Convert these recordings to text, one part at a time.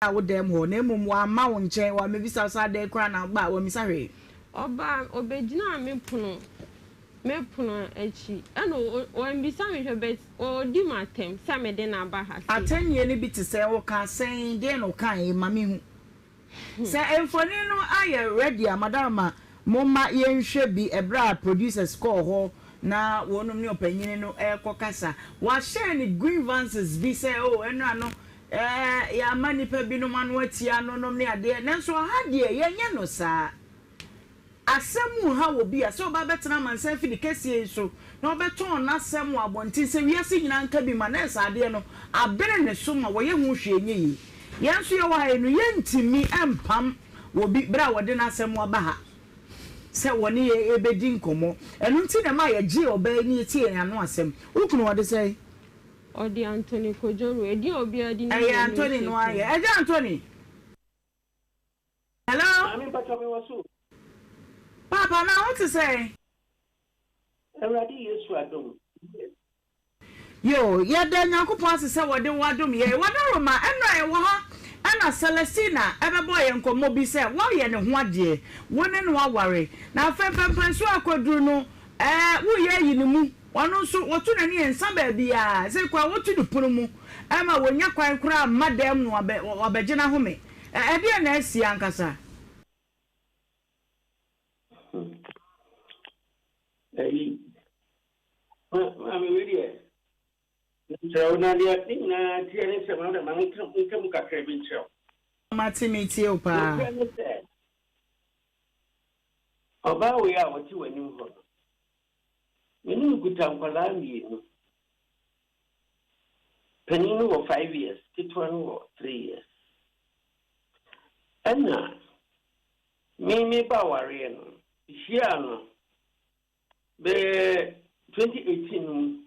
Wo dan mu hɔ, na mmom wamma wo nkyɛn, wammɛbisa wo sɛ adɛn koraa na woba a, wammisa hwee. Ɔbaa, ɔbɛgyinaa me pono, me pono akyi, ɛna wammisa me hwɛ, but ɔredi m'atɛm sɛ mede no aba ha sei. Atɛnnie no bi te sɛn? Ɔkaa sɛn? Deɛn na ɔkaeɛ? Ma menhu. Sɛ mfonin no ayɛ ready a, Madam ma momma yɛnhwɛ bi ɛberɛ a producers kɔɔ hɔ na wɔnom ne ɔpanyini no rekɔkasa. Wahyɛɛ no grievances bi sɛ oh ɛnora no eh, yɛama nnipa binom ano atia no nom ne adeɛ, nanso ɔha deɛ yɛnyɛ no saa. Asɛm nha obi a, sɛ ɔba abɛtena amansan afidi kɛseɛ yi so na ɔbɛtɔn n'asɛm wɔ abɔnten sɛ wiase nyinaa nka bi ma nɛɛse adeɛ no abene ne so ma wɔyɛ ho hwee nyɛ yie. Yɛn nso yɛwɔ ha yi no yɛntumi mpam obi berɛ a wɔde n'asɛm aba ha sɛ wɔne yɛn rebɛdi nkɔmmɔ. Ɛno nti na ɛma yɛgyee ɔbaa yi na yɛtiee n'ano asɛm. Wo kunu ɔde sɛn? Ɔde Anthony Kojo Edin a obiara de nim Ɛyɛ no ne Anthony no ara Oseku. yɛ. Agya Anthony! Hello. Maame mpakyɛw me wɔ so. Paapa na wo te sɛn? Awurade Yesu adom yes. Yoo yɛda Nyankopɔn ase sɛ wɔde wo adom yɛn. Wadaroma ɛnora yɛwɔ ha ɛna Celestina ɛbɛbɔɔ yɛn nkɔmmɔ bi sɛ woayɛ ne ho adeɛ, wo ne no aware na afei mpɛnpɛnsoɔ a akɔduru no ɛɛ woreyɛ ayi ne mu. Ɔno nso, wɔto n'ani nsa baabiara, sei koraa wɔto no pono mu ma wɔnnya kwan koraa mma dan mu na wabɛgye n'ahome. Ɛdeɛn na asi ankasa? Ayi, maame wei deɛ, mesrɛ wo na deɛ ne nyinaa teɛ ne sɛ ma ma menka mu kakra bi nkyerɛ wo. Mate, metie wo paa. Nokorɛ ne sɛ, ɔbaa wei a ɔte w'anim hɔ no, Me ne no kuta nkwadaa mmienu. Panin no wɔ five years, ketewa no wɔ three years. Ɛna me meba awareɛ no, mehyiaa no bɛyɛ 2018 no mu.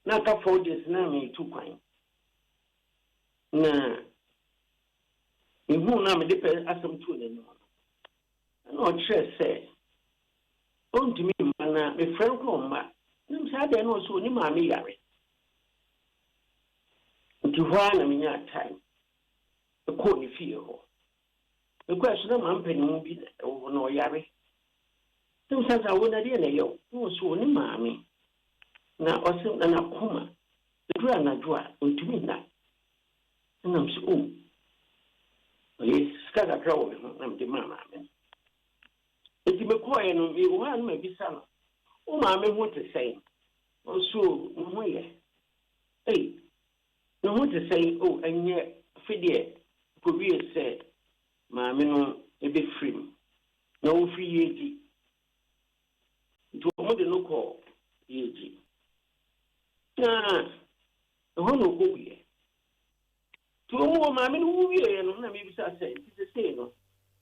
Na aka 4 days na metu kwan. Na mehuu no a mede pɛ asɛm too n'anim no, ɛna ɔkyerɛ sɛ ɔntumi mma na mefrɛ no koraa ɔmma. Na mesɛ adɛn na ɔsɛ ɔne maame yare. Nti hɔ ara na menyaa time kɔɔ ne fie hɔ. Mekɔɛ so na maa mpanin bi na ɛwɔ hɔ na ɔyare. Na mesɛ sɛ wo na deɛ na ɛyɛ wo? Na ɔsɛ ɔne maame. Na ɔsɛ na n'akoma ɛduru anadwo a ɔntumi nna. Ɛna mesɛ o ɔyɛ sika kakra wɔ me ho na mede maa maame no. Nti mekɔɔɛ no mewɔ hɔ a na mabisa no wo maame ho te sɛn? Ɔso ne ho yɛ. Ei ne ho te sɛn? O ɛnyɛ afe deɛ kɔwie sɛ maame no ɛbɛfiri mu na wɔfiri Yeji. Nti wɔn de no kɔɔ Yeji. Na ɛhɔ na ɔkɔwuiɛ. Nti wɔn wɔ maame no wu wieɛ no na mebisa sɛ nti sesei no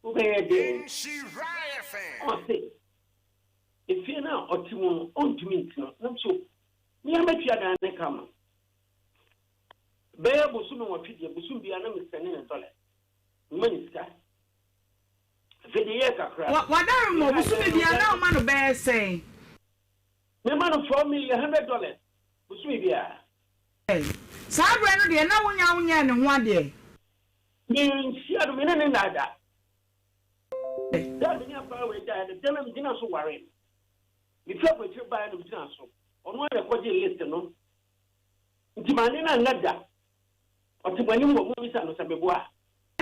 wobɛyɛ dɛn? Ɔse efie no a ɔte mu no ɔntumi ntena mu. Nam so mea mɛtua dan ne ka ma bɛyɛ bosome 8 deɛ bosom biara na mesɛne ne dɔlɛ mema ne sika. Afei deɛ yɛɛ kakra no Wadare ma mehaa bosome dan no biara dan na ɔma no bɛyɛ sɛn? Mema no $4 million bosome biara. Saa berɛ no deɛ na wonya wonyɛɛ ne ho adeɛ. Menhyia no me ne ne nnaada. Da a me ne akwadaa wei daeɛ no, da no a megyina so waree no. Mefiri aburokyire baeɛ na megyina so. Ɔno ara na ɛkɔgyee list no. Nti mane no anna da. Ɔte mo anim hɔ, mommisa no sɛ meboa a.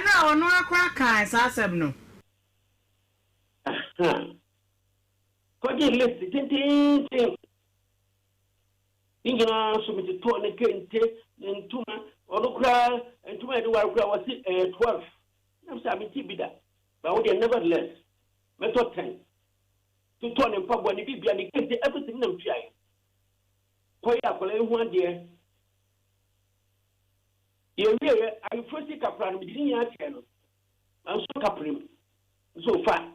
Ɛna ɔno ara koraa kaa saa asɛm no. Ahaa. Kɔgyee list tenteenten. Ne nyinaa nso metotɔɔ ne kente, ne ntoma. Ɔno koraa ntoma a yɛde ware koraa wɔse ɛyɛ 12. Na mesɛ a mente bi da. But wo deɛ nevertheless mɛtɔ 10. Totɔɔ ne mpaboa, ne biribia, ne kente, everything na metuaeɛ. Kɔyɛ akwadaa yi ho adeɛ. Yɛwieɛ, ayeforɔ sika koraa no mede ne nyinaa kyɛɛ no. Manso kaprɛ mu. Nso fa.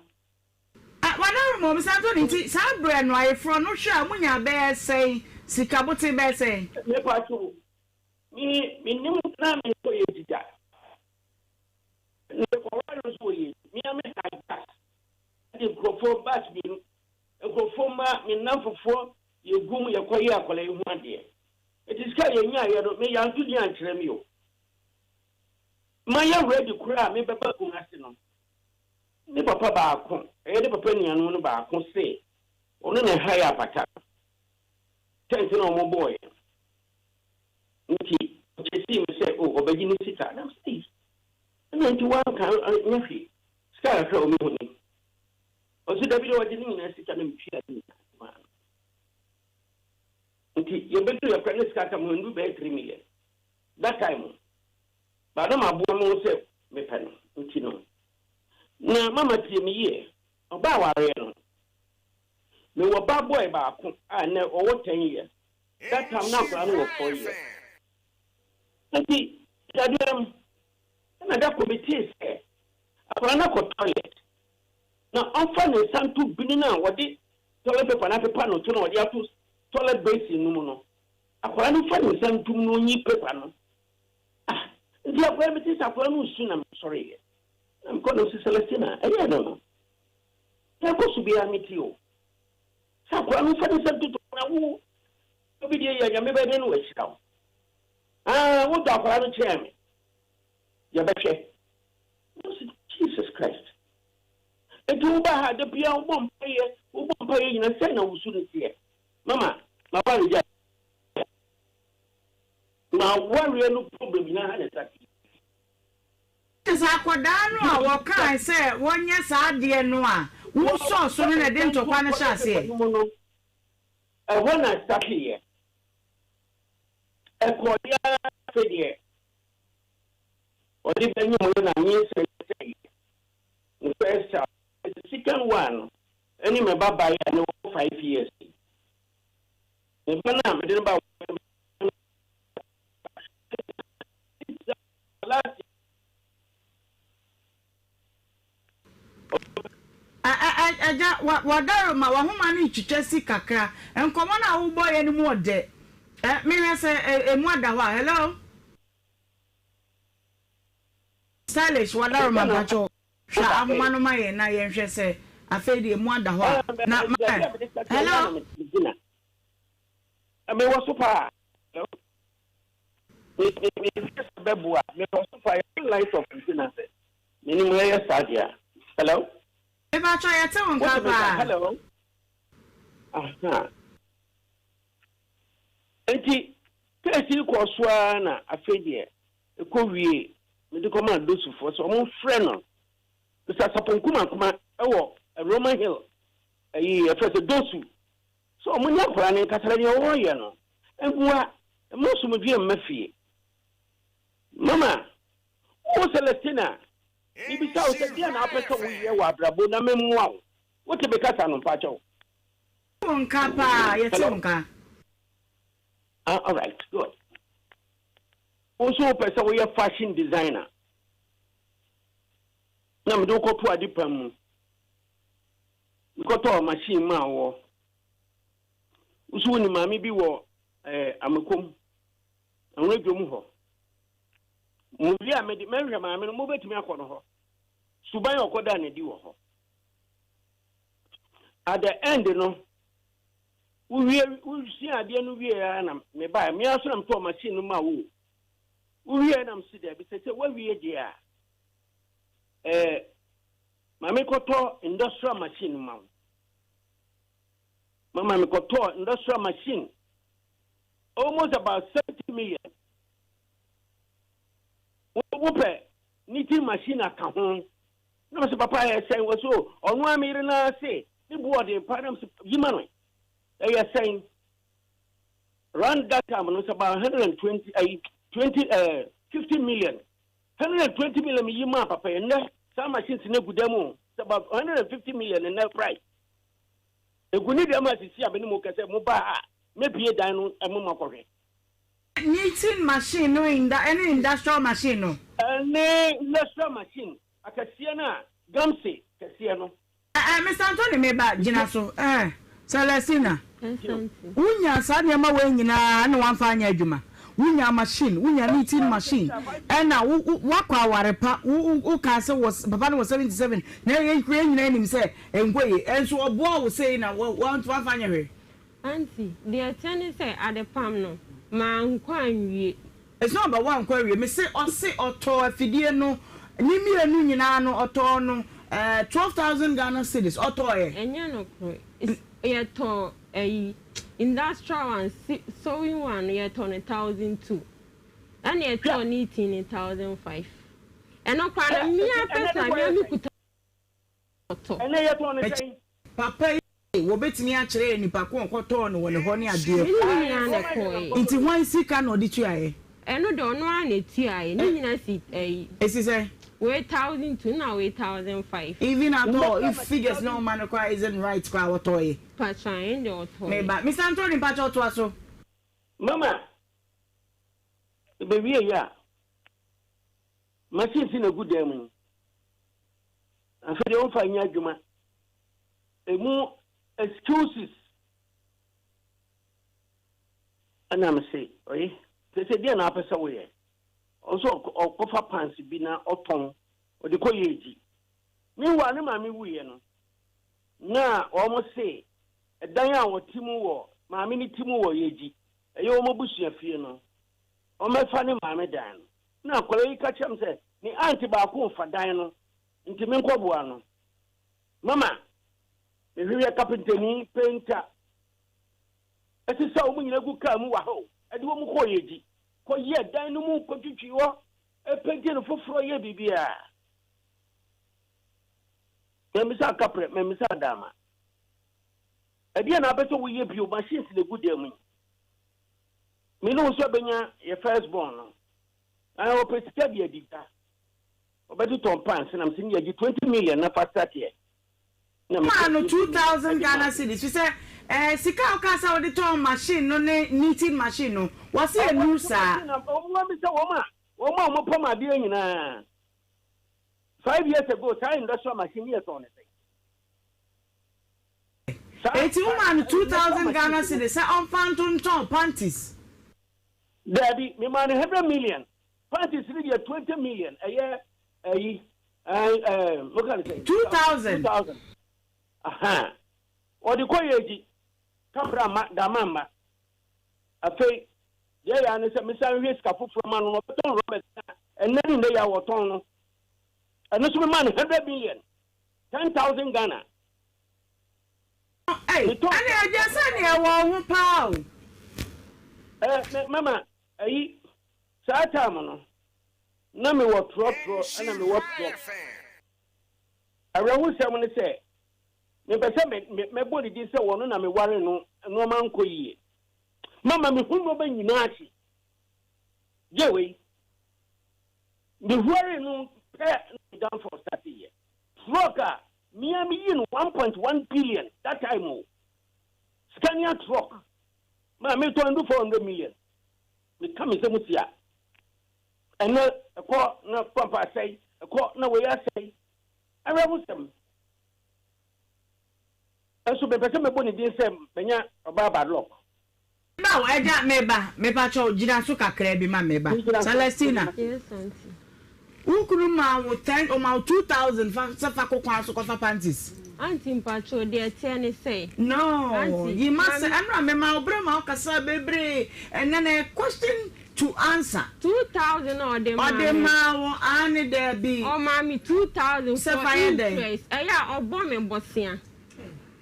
Wadaworo ma obi san tɔ ne nti saa berɛ no ayeforɔ no hwɛ a monya bɛyɛ sɛn sika bote bɛyɛ sɛn? Mepa so me menim na me nkɔ yɛ dida. Mekɔware no nso wɔ yɛ mea me ha bus de nkurɔfoɔ bus mmienu nkurɔfoɔ ma me nnamfofoɔ yɛgu mu yɛkɔyɛ akwadaa yi ho adeɛ. Eti sika a yɛnyaeɛ no me yanto din ankyerɛ me o. Mayɛ ready koraa a mebɛba Kumasi no, ne papa baako, ɛyɛ ne papa nuanom no baako se ɔno na ɛhae apata no, tent no a wɔbɔɔeɛ no. Nti ɔkyesii me sɛ oh ɔbɛgye ne sika. Na mese ei, ɛna nti woanka nyɛ hwee, sika kakra a ɔmehu ni. Ɔse dabi deɛ ɔgye ne nyinaa sika na metua ne nyinaa maa no. Nti yɛbɛduru yɛ koraa na sika aka me ho nnuru bɛyɛ 3 million that time o. But na maboa me ho sɛ mepɛ no nti no. Na mama tie me yie, ɔbaa awareɛ no, mewɔ ba boy baako a nnɛ ɔwɔ 10 years. That time na akwadaa no wɔ 4 years. Nti dadeɛm ɛna da koro metee sɛ akwadaa no akɔ toilet na ɔmfa ne nsa nto bini no a wɔde toilet paper no apepa no to na wɔde ato toilet basin no mu no. Akwadaa no mfa ne nsa ntom na ɔnyi paper no. Ah, nti akwadaa metee sɛ akwadaa no resu na mesɔreeɛ. Na mekɔ na mese Celestina, ɛyɛ no no. Na ɛkɔ so biara metie o. Sɛ akwadaa no mfa ne nsa ntoto na wo obi deɛ yɛ nyame bɛyɛ dɛn na wahyira wo. Ah, wodɔ akwadaa no kyɛn me. Yɛbɛhwɛ. Na ɔsi Jesus Christ. Enti woba ha da biara wobɔ mpaeɛ, wobɔ mpaeɛ nyina sɛn na wosu no teɛ. Mama, m'aware gya. M'awareɛ no problem nyina ha na ɛsate. Kyerɛ sɛ akwadaa no a wɔkae sɛ wɔnyɛ saa adeɛ no a wosɔɔ so no na ɛde ntɔkwa no hyɛɛ aseɛ. Ɛhɔ na ɛsateeɛ. Ɛkɔeɛ ara afei deɛ ɔde bɛnyem no na nyinsɛn sɛeɛ. Ne first child. The second one no ɛne me ba baeɛ a na ɔwɔ 5 years yi. Me ba no a mede no ba last. Agya, w'adaroma, w'ahoma no retwitwa si kakra. Nkɔmmɔ no a wobɔeɛ no mu ɔdɛ. Mehwɛ sɛ emu ada hɔ a. Hello? Stylish, w'adaroma mpakyɛw hwɛ ahoma no ma yɛn na yɛnhwɛ sɛ afei deɛ emu ada hɔ a. Na ma Hello? Mewɔ so paa. Mehwɛ sɛ bɛboa. Mewɔ so paa. Yɛ light off nti na sɛ menim ɛyɛ saa deɛ a. Hello? Mepakyɛw yɛte wo nka paa. Hello? Aha. Nti case yi kɔɔ so ara na afei deɛ ɛkɔ wie mede kɔmaa Dosufoɔ sɛ ɔmo frɛ no Mr. Sapon Kumakuma ɛwɔ Roman Hill ɛyi yɛfrɛ sɛ Dosu sɛ ɔmo ne akwadaa no nkasa na deɛ ɔreyɛ no mmoa mma asomdwoeɛ mma fie. Mama, wo Celestina, mebisa wo sɛ deɛ na wopɛ sɛ woyɛ wɔ abrabɔ na memmoa wo. Wote me kasa no mpakyɛw? Wo nka paa, yɛte wo nka. Ah, all right, good. Wo nso wopɛ sɛ woyɛ fashion designer na mede wo kɔto ade pam mu. Mekɔtɔɔ machine maa woɔ. Wo nso wonim maame bi wɔ eh, Amekom, Anwuradwom hɔ. Mowie a mede mɛhwɛ maame no, mobɛtumi akɔ no hɔ. Suban a ɔkɔdaa n'adi wɔ hɔ. At the end no, wowie wosua adeɛ no wie ara na mebaeɛ. Me ara so na metɔɔ machine no maa wo. Wowie na mese daabi sɛ sɛ woawie deɛ a eh, ma mekɔtɔ industrial machine ma wo. Mama mekɔtɔɔ industrial machine almost about 70 million. Wopɛ knitting machine aka ho na mesɛ papa ɛyɛ sɛn wɔ so ɔno a meyere no ase ne bu ɔden pa na mesɛ yima no ɛyɛ sɛn. Round that time no, it's about 120 ayi 20 50 million, 120 million yi maa papa yɛ. Nnɛ saa machines no egu dɛm o. It's about 150 million nnɛ price egu ne dɛm asisi a mene mu kɛsɛ mo ba a mebie dan no ɛmo ma kɔhwɛ. Knitting machine no ɛne industrial machine no. Ɛne industrial machine akɛseɛ no a gamse kɛseɛ no. Mr. Anthony, meba gyina so. Celestina, wonya saa nneɛma wei nyinaa na wamfa anyɛ adwuma. Wonya machine, wonya knitting machine, ɛna wakɔ aware pa. Wokaa sɛ wɔ papa no wɔ 77 na yɛn nyinaa nim sɛ ɛnkɔ yie, ɛnso ɔboa wo sei na wamfa anyɛ hwee. Aunty, deɛ ɛteɛ ne sɛ adepam no, mankɔ anwie. It's not about wankɔ awie. Mese ɔse ɔtɔɔ afidie no ne mmienu nyinaa no ɔtɔɔ no eh, 12,000 Ghana cedis ɔtɔɔɛ. Ɛnyɛ nokorɛ. Yɛtɔɔ ɛyi industrial one sewing one no yɛtɔɔ no 1002 ɛna yɛtɔɔ knitting no 1005. Ɛno koraa no me ara personally me ara me kuta tɔ. Ɛnɛ yɛtɔn no sɛn? Papa yi wɔbɛtumi akyerɛ yɛn nipa ko a ɔkɔtɔɔ no wɔ ne hɔ ne adeɛ. Me ne ne nyinaa na ɛkɔeɛ. Nti hwan sika na ɔde tuaeɛ? Ɛno deɛ ɔno ara na ɛtuaeɛ. Ne nyinaa si ɛyi. Ɛsi sɛn? Wei 1002 na wei 1005. Even at all if figures na ɔma no koraa isn't right koraa ɔtɔeɛ. Mpakyɛ ɛno deɛ ɔtɔeɛ. Meba. Mister Anthony mpakyɛ toa so. Mama, ɛbɛwieeɛ a, Machines na egu dan mu yi. Afei deɛ wɔmfa nyɛ adwuma. Emu excuses. Ɛna me se, oye, sɛ sɛ deɛ na apɛ sɛ woyɛ. Ɔnso ɔkɔfa pants bi na ɔtɔn, ɔde kɔ yɛ edzi. Meanwhile, ne maame wuiɛ no, na wɔn se ɛdan a wɔte mu wɔ, maame no te mu wɔ Yegyi, ɛyɛ wɔn abusua fie no, ɔmmɛfa ne maame dan no. Ɛnna akwadaa yi ka kyerɛɛ me sɛ ne aunt baako refa dan no, nti menkɔboa no. Mama, mehwehwɛ kapentani, penta, ɛsesa wɔn nyinaa gu kaa mu wɔ ha o, ɛde wɔn kɔɔ Yegyi, kɔyɛɛ dan no mu, kɔtwitwii hɔ, penti no foforɔ, yɛɛ biribiara. Mammisa kaprɛ, mammisa adaama. Ɛdeɛn na wopɛ sɛ woyɛ bio? Machines na ɛgu dan mu yi. Me ne wo nso abɛnya yɛ first born no. Ɛɛ ɔpɛ sika de adi dwa. Ɔbɛtotɔ pants na mese ne yɛgye 20 million na fa start yɛ. Na Maa mepɛ no 20 two million thousand ɛde maa Ghana no. cedis fisɛ ɛɛ sika a wokaa sɛ wode tɔn machine no ne knitting machine no wɔse ɛnuru Ɔkɔtɔ saa. machine na wɔn abisa wɔn a wɔn a wɔpam adeɛ nyinaa. 5 years ago saa industrial machine ne yɛtɔn ne sɛn? Saa Enti womaa no industrial 2000 Ghana machines no. cedis sɛ ɔmfa ntontɔn panties. Daabi, memaa no 100 million. Panties no deɛ 20 million ɛyɛ ɛyi ɛɛ ɛɛ mo ka ne sɛ 2000. 2000. Ahan. Ɔde kɔ yɛ agyi. Kapra ma dama mma. Afei deɛ yɛ ne sɛ mesan hwɛ sika foforɔ ma no na ɔbɛtɔn rubber na ɛnɛ ne nnɛ yɛ a wɔtɔn no. Ɛno nso memaa no 100 million 10,000 Ghana. Ɛy, Metɔn ɛne ɛgye sɛ neɛ wɔ ho paa o. Ɛ mama ɛyi saa time no na mewɔ trɔtrɔ ɛna mewɔ truck. Awerɛhosɛm ne sɛ mepɛ sɛ mɛbɔ ne din sɛ wɔno na meware no nneɛma nkɔ yie. Mama mehu nneɛma nyinaa akyi gye wei mehuare no pɛ na downfall start yɛ truck a mea meyi no 1.1 billion that time o, Scania truck ma metɔn do 400 million. Meka me nsɛm si a ɛnɛ ɛkɔ na pump asɛe, ɛkɔ na wei asɛe. Awerɛhosɛm ɛnso mepɛ sɛ mɛbɔ ne din sɛ manya ɔbaa bad luck. Ba o, ɛgya meba, mepakyɛw gyina so kakra bi ma meba. Celestina. Yes, auntie. Wo kunu ma wo 10, ɔma wo 2000 fa sɛ fa kɔ kwan so kɔfa panties. Auntie, mpakyɛw, deɛ ɛteɛ ne sɛ. No, Auntie, yi ma sɛ maame. ɛnura mema wo bere ma wo kasa bebree ɛnɛ na question to answer. 2000 na ɔde maa Ɔde me. maa wo ane daabi? Ɔmaa me 2000 Sɛ for fa yɛ dɛn? interest. Ɛyɛ a ɔbɔ me bɔsea.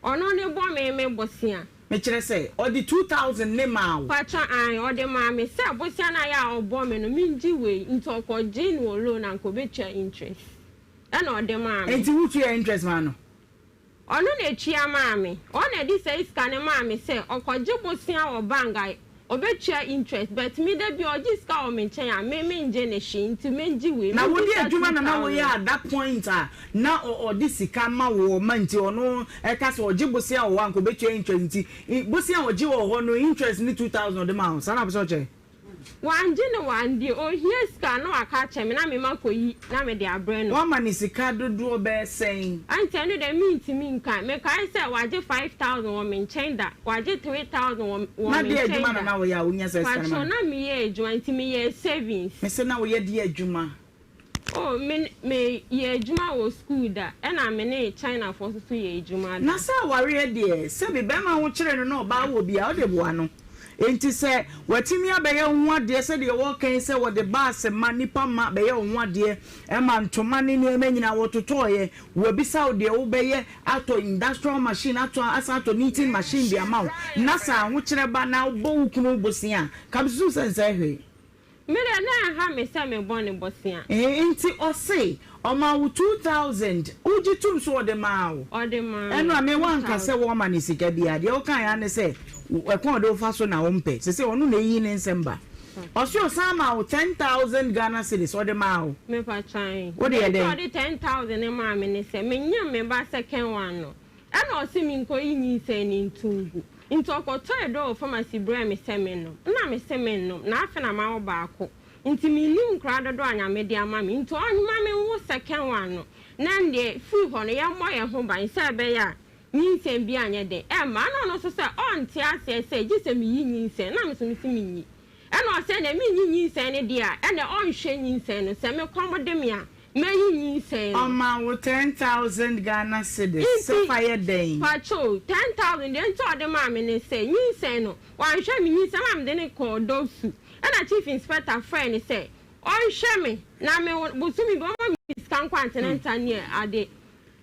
Ɔno ne bɔ me me bɔsea. Mekyerɛ sɛ ɔde 2000 ne maa wo. Pakyɛ an ɔde maa me sɛ bosea no ayɛ a ɔbɔ me no mengye wei nti ɔkɔgye no wɔ loan anka obɛtua interest ɛna ɔde maa me. Nti wotua interest maa no? Ɔno na etua maa me. Ɔno na ɛde saa sika no maa me sɛ ɔkɔgye bosea wɔ bank a ɔbɛtua interest, but me da bi ɔgye sika wɔ me nkyɛn a me mengye ne hwee nti mengye wei. Na mengye wode saa adwuma na na 2000. woyɛ at that point a na ɔde sika ma wo ma nti ɔno ɛka sɛ ɔgye bosea wɔ hɔ a nka ɔbɛtua interest nti bosea a ɔgye wɔ hɔ no interest ne 2000 ɔde ma wo saa na apɛ sɛ ɔkyɛ? Wangye ne wangye ohia sika na waka akyerɛ me na me ma kɔyi na mede abrɛ no. Wama ne sika dodoɔ bɛyɛ sɛn? Auntie, ɛno deɛ mentumi nka. Mekae sɛ wagye 5000 wɔ me nkyɛn da, wagye 3000 wɔ Na me deɛ nkyɛn adwuma na da. na woyɛ a wonya saa sika no ma Pakyɛw no? Na meyɛ adwuma nti meyɛ savings. Mese na woyɛ deɛ adwuma? Oh, me meyɛ adwuma wɔ school da ɛna me ne Chinafoɔ nso so yɛ adwuma da. Na sɛ awareɛ deɛ, sɛbi bɛrima ho kyerɛ no na ɔbaa wɔ bi a ɔde boa no. Enti sɛ watumi abɛyɛ wo ho adeɛ sɛdeɛ wɔreka yi sɛ wɔde baase ma nnipa ma bɛyɛ wo ho adeɛ ma ntoma ne nneɛma nyinaa wɔtotɔeɛ, wɔabisa wo deɛ wobɛyɛ atɔ industrial machine atɔ asan atɔ knitting machine de ama wo na sɛ ahokyerɛ ba na wobɔ wo kunu bosea a, ka mesusu sɛ nsɛe hwee. Me deɛ na ɛnha me sɛ mebɔ ne bosea. Nti ɔse ɔmaa wo 2000 wogye tom sɛ ɔde maa wo? Ɔde maa me Ɛno a me woanka sɛ wɔma no sika biara deɛ wokaeɛ ara ne sɛ ɛkwan a ɔde wo fa so na wompɛ sesei ɔno na ɛyi ne nsɛm ba ɔse ɔsan maa wo 10000 Ghana cedis ɔde maa wo Mepa kyan. Wode yɛ Deɛ nti dɛn? ɔde 10000 no maa me ne sɛ menyem me ba second one no Ɛna ɔse menkɔyi nyinsɛn no nto ngu. Nti ɔkɔtɔɔ aduro wɔ pharmacy brɛɛ me sɛ mennom. Nna mese mennom, na afe na mawo baako. Nti mennim nkoraa dodoɔ a Nyame de ama me. Nti ɔmma menwo second one no, na ɛndeɛ firi hɔ no yɛmmɔ yɛn ho ban sɛ ɛbɛyɛ a nyinsɛn biara nyɛ dɛn ɛmma. Ɛna ɔno nso sɛ ɔnte aseɛ sɛ gye sɛ meyi nyinsɛn. Nna me nso mese menyi. Ɛna ɔse ɛnɛ menyi nyinsɛn no deɛ a, ɛnɛ ɔnhwɛ nyinsɛn no, sɛ me kɔm de me a, mɛyi nyinsɛn no. Ɔma wo 10,000 Ghana cedis sɛ Nti, fa yɛ dɛn? pakyoo, 10,000 deɛ nti a ɔde maa me ne sɛ, nyinsɛn no, wanhwɛ me nyinsɛn ma mede no kɔɔ Dɔsu, ɛna Chief Inspector frɛɛ no sɛ ɔnhwɛ me na me bosome bi ɔma me sika nkɔ antenatal ne ade.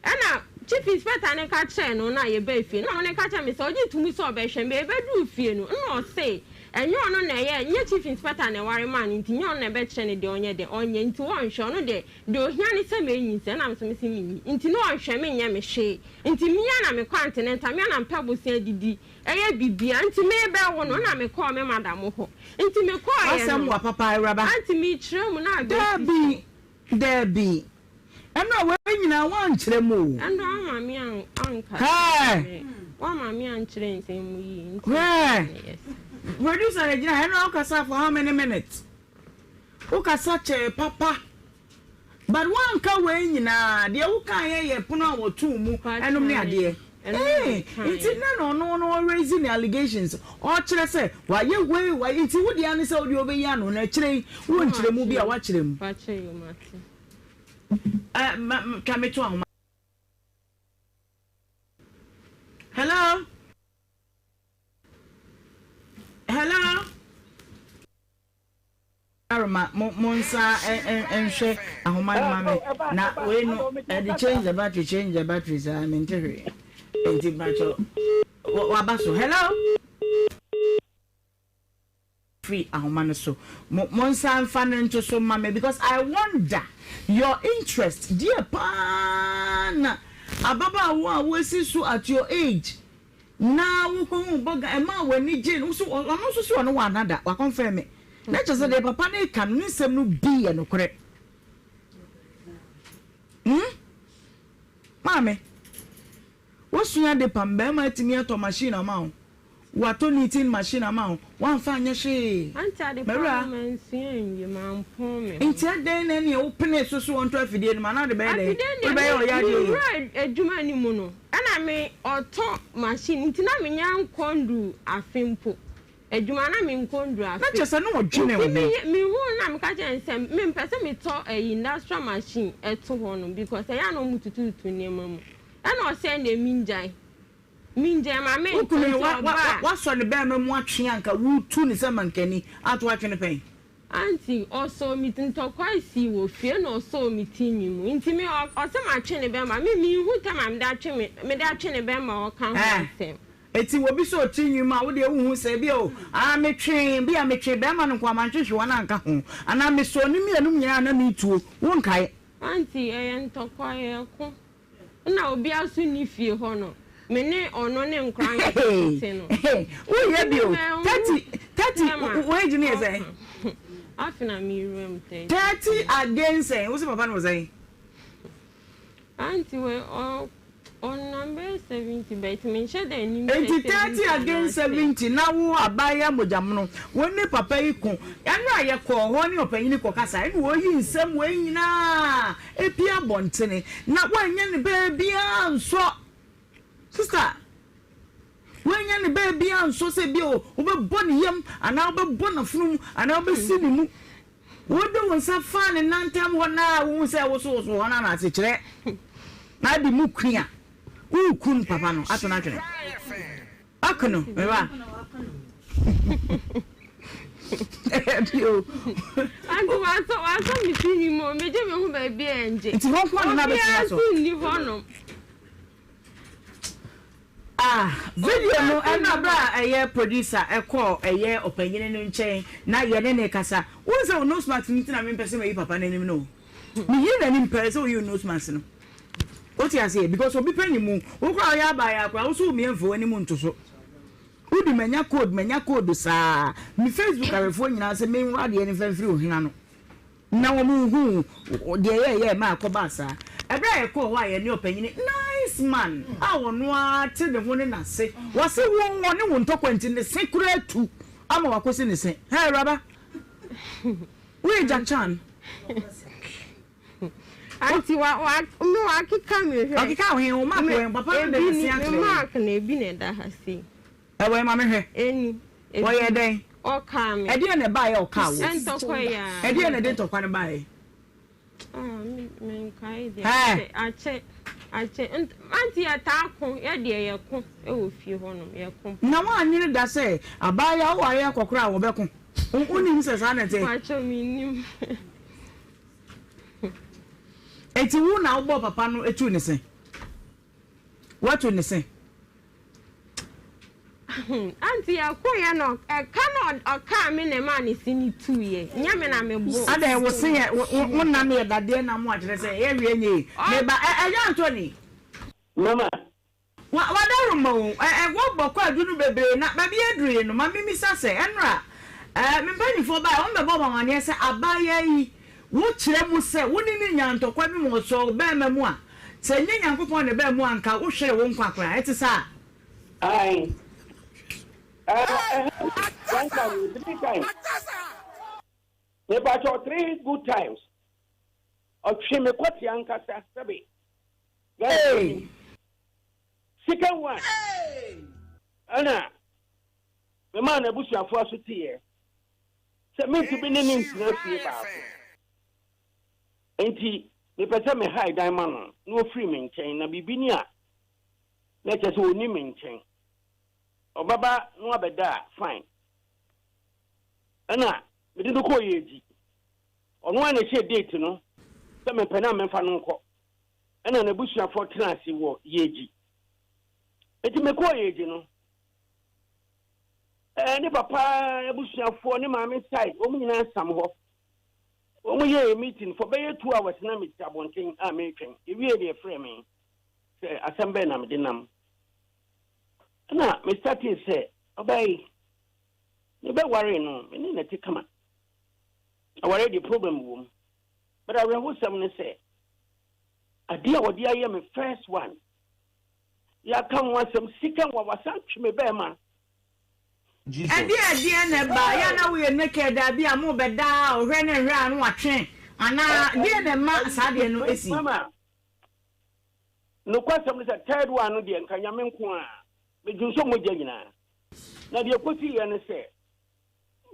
Ɛnna Chief Inspector no ka kyerɛɛ no na yɛbaa fie no, na ɔno no ka kyerɛɛ me sɛ ɔgye to mu sɛ ɔbɛhwɛ me. Yɛbɛduruu fie no, nna ɔse ɛnyɛ ɔno na ɛyɛ, ɛnyɛ Chief Inspector na ɛware maa no nti nyɛ ɔno na ɛbɛkyerɛ no deɛ ɔnyɛ deɛ ɔnyɛ nti ɔnhwɛ, ɔno deɛ deɛ ɔhia ne sɛ mɛnyinsɛn, ɛnna me nso mese menyi nti na ɔnhwɛ me nyɛ me hwee nti me ara na mekɔ antenatal, me ara na mepɛ bosea didi ɛyɛ biribiara nti merebɛwo no na mekɔɔ me madam hɔ nti mekɔeɛ W'asɛm no wa papa awuraba. Aunty mekyerɛ mu na abɛsi so. Daabi, Daabi. Ɛno a wei nyinaa woankyerɛ mu o. Ɛno ama me anka Hɛɛ. Woama me ankyerɛ nsɛm mu yie nti. Hɛɛ. Yes. Producer na gyina ha ɛno a wokasa for how many minutes? Wokasa kyɛɛ papa. But woanka wei nyinaa deɛ wokaeɛ yɛ pono a wɔtoo mu ɛnom ne adeɛ. Ee, nti na na ɔno no ɔraise ne allegations, ɔkyerɛ sɛ wayɛ wei, wayɛ, nti wo deɛ ara ne sɛ wo deɛ wobɛyi ano, na akyire yi wo nkyerɛ mu bi a woakyerɛ mu. Eh, ma, twa me to ahoma. Hello? Hello? Rema mo mo nsa nhwɛ ahoma no ma me na wei no ɛde change the battery change the battery saa mente hwee nti mpakyɛ waba so hello free ahoma no so mo mo nsa nfa no nto so ma me because I wonder your interest deɛ paa na ababaawa a woasi so at your age Na wokohuu bɔga ɛmaa w'ani gyee no so ɔno nso so ɔno wɔ anada wakɔnfɛn me na kyerɛ sɛ deɛ papa no reka no ne nsɛm no bi yɛ nokorɛ hmm maame wosua de pam bɛrima atumi atɔ machine ama wo watɔ knitting machine ama wo wamfa anyɛ hwee Auntie ade pa mawura no mansua anwie mampɔn me ho. nti adɛn na ɛneɛ wopene so so wɔntɔ afidie no ma na wode bɛyɛ dɛn Afidie no wode bɛyɛ deɛ ɔyɛ adeɛ yie mewura adwuma no mu no Ɛna me ɔtɔ machine nti na menya nkɔ nduru afe mpo adwuma na me nkɔ nduru afe Na kyerɛ sɛ na ɔdwene wo nti ho. me me hu na me ka kyerɛ no sɛ me mpɛ sɛ me tɔ ɛyi industrial machine ɛto hɔ nom because ɛyɛ a na ɔmo tututu nneɛma mu ɛna ɔsɛ ɛndeɛ me ngyae me ngyae ma me Wo ntɔ kunu yi nti wa wa ɔbaa. wasɔ ne bɛɛma mu atwe anka wotu ne sɛ mankani ato atwe no pɛn. Aunty, ɔsɔɔ me ti, ntɔkwa sii wɔ fie na ɔsɔɔ me ti nwi mu nti me ɔse matwe ne bɛma, me menhu time a mede atwe me mede atwe ne bɛma a ɔka ho Ɛɛ, asɛm. eti obi sɔ ti nwi mu a wo deɛ wonhu sɛ ebia o, aa metwee, bi a metwee bɛɛma no nko a mantwetwe wɔn anka ho, anaa mesɔɔ ne mmienu nyinaa a na metuo, wonkae? Aunty, ɛyɛ ntɔkwa, ɛyɛ ko. Nna obiara so nni fie hɔ no, me ne ɔno ne nkwadaa nketenkete no. Woyɛ Nti bi o, manhu 30, 30, sɛ ma wo age no yɛ sɛn? ɔka. Afei na mewura mu 30. 30 against sɛn? Wo se papa no wɔ sɛn? Aunty wei ɔ ɔnam bɛyɛ 70 but menhyɛ da nnim sɛ Enti 30 70 against anaasɛ. 70 na wo abaayewa mogyamono, wo ne papa yi ko. Ɛno a yɛkɔɔ hɔ ne ɔpanyini kɔkasae ɛna ɔyi nsɛm wei nyinaa Epue abɔntene na woannya ne baabiara ansɔ. Sister, woannya ne baabiara ansɔ sɛ bi o, wobɛbɔ ne yam anaa wobɛbɔ n'afono mu anaa wobɛsi ne mu. Wode wo nsa faa ne nan ntam hɔ na wohu sɛ wosowoso hɔ no na asekyerɛ na ade mu kua. Woreku no papa no ato no atwene. Aku no, me ba. Ɛbi o. Aunty wasɔ wasɔ me ti ni mu megye me ho baabi a ɛngye. Nti hɔ nko na na bɛtumi asɔ. Obiara nso nni hɔnom. Ah, video no ɛna bere a ɛyɛ producer ɛkɔɔ ɛyɛ ɔpanyini no nkyɛn na yɛne ne kasa. Wohu sɛ wo nose mask no nti na mempɛ sɛ meyi papa no anim no o. Meyi n'anim pɛɛ sɛ oyi wo nose mask no. Wote aseɛ? Because obi pɛ ne mu. Wo koraa ɔyɛ abaayewa koraa wo so wo mia mfa w'anim nto so. Wode manya code manya code saa. Me Facebook ahwɛfoɔ nyinaa sɛ menwura adeɛ no mfa mfiri wo hena no na wɔn nhu deɛ yɛɛyɛɛ ma ɛkɔbaa saa. Ɛberɛ a yɛkɔɔ hɔ a yɛne ɔpanyini nice man a ɔno ara te ne ho ne n'ase wɔse wo ɔne wo ntɔkwa nti ne se koraa atu ama wakɔsi ne se. Hɛ awuraba woyɛ Jack Chan. Aunty wa wa me wakeka me hwɛ. Ɔkeka wo he? Wo mark wɔ he? Papa no de ne se akyerɛ wo. Me mark no ebi na ɛda ha sei. Ɛwɔ he? Ma me hwɛ. Eni. Ɔyɛɛ dɛn? Ɔkaa me. Ɛdeɛn na ɛbaeɛ a ɔkaa wo? Ntɔkwa yi ara. Ɛdeɛn na ɛde ntɔkwa no baeɛ? Ah, me menkae deɛ. Hɛɛ. Akyɛ akyɛ akyɛ. Aunty yɛtaa ko, yɛ deɛ yɛko wɔ fie hɔnom, yɛko. Na woannwene da sɛ abaayewa woware akɔkora a wɔbɛko? Wonnim sɛ saa na ɛte? Mpakyɛw mennim. Enti wo na wobɔɔ papa no tuu ne se? Woatu ne se? Aunty yɛkoeɛ no ɛka na ɔkaa me na ɛmaa ne se no tuiɛ nyɛ me na mebɔɔ. Adɛn wo se yɛ wo nam yɛ dadeɛ nam a kyerɛ sɛ ɛyɛ hwee nyɛ yie. Meba ɛ ɛyɛ Anthony. Mama. Wa w'adaworoma o, ɛ ɛ wɔbɔ kwaadu no bebree na baabi aduru yi no ma memmisa sɛ, ɛnora ɛ me mpaninfoɔ baeɛ wɔn bɛbɔɔ me amaneɛ sɛ abaayaa yi wo kyerɛ mu sɛ wo ne no nyaa ntɔkwa bi ma ɔsɔɔ wo bɛɛma mu a sɛ ɛnyɛ Nyankopɔn na ɛbaa mu a anka wo hwere wo nkwa koraa ɛte saa? Ae. Ɛ ɛhɛn one time three times. Mepakyɛw three good times. Ɔtwe me kɔte ankasa sɛbe. Hey! Second one, ɛna memaa n'abusuafoɔ aso teeɛ sɛ mentumi ne no ntena fie baako. Enti mepɛ sɛ mehae dan ma no na ɔfiri me nkyɛn, na biribi ni a na kyerɛ sɛ ɔnni me nkyɛn. Ɔbɛba na wabɛda a, fine. Ɛna mede no kɔɔ Yeji. Ɔno ara na ɛhyɛɛ date no sɛ mepɛ no a memfa no nkɔ. Ɛna n'abusuafoɔ tenaa ase wɔ Yeji. Enti mekɔɔ Yeji no, ɛɛ ne papa abusuafoɔ, ne maame side, wɔn nyinaa sam hɔ. Wɔn yɛɛ meeting for bɛyɛ 2 hours na mete abɔnten a meretwɛn. Ewie deɛ frɛ me sɛ asɛm bɛn na mede nam. Ɛna me startee sɛ ɔbaa yi, mebɛwaree no, me ne no te kama. Aware deɛ problem wɔ mu. But awerɛhosɛm ne sɛ, adeɛ a wɔde ayɛ me first one, yɛaka ho asɛm, second one, wasan twe me bɛrima. Ɛdeɛn ɛdeɛn na ɛba yɛ a na woyɛ naked a bi a mo bɛda a ɔhwɛ ne nhwɛ a na watwe anaa deɛn na ɛma saa deɛ no si? Mama, nokwasɛm ne sɛ third one no deɛ nka Nyame nko a, medwonsɔ mogya nyinaa. Na deɛ ɛkɔsiiɛ ne sɛ,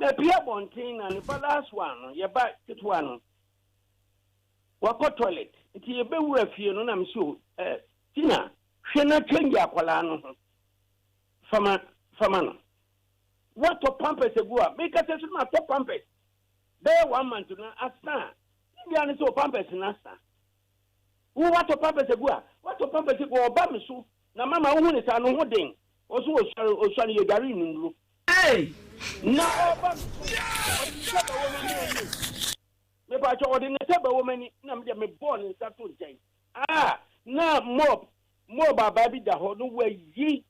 Mapue abɔnten na ne ba last one no, yɛ ba ketewa no, wakɔ toilet. Nti yɛbɛwura fie no na mese o, eh, Tina, hwɛ na change akwadaa no ho fama fama no. Woatɔ pampers agu a, meka sɛ so no matɔ pampers bɛyɛ one month no asa a, ne deɛ ne sɛ o pampers no asa. Wo watɔ pampers agu a, watɔ pampers agu a, ɔba me so na mama wohu ne saa no ho den. Ɔso osuare osuare yɛdware nnuro. Hey! Na ɔreba me so, ɔde ne nsa bɛwɔ m'ani ani. Mepakyɛ, ɔde ne nsa bɛwɔ m'ani, na me deɛ mebɔɔ ne nsa to nkyɛn. Ah, na mop, mop abaa bi da hɔ, no wayi,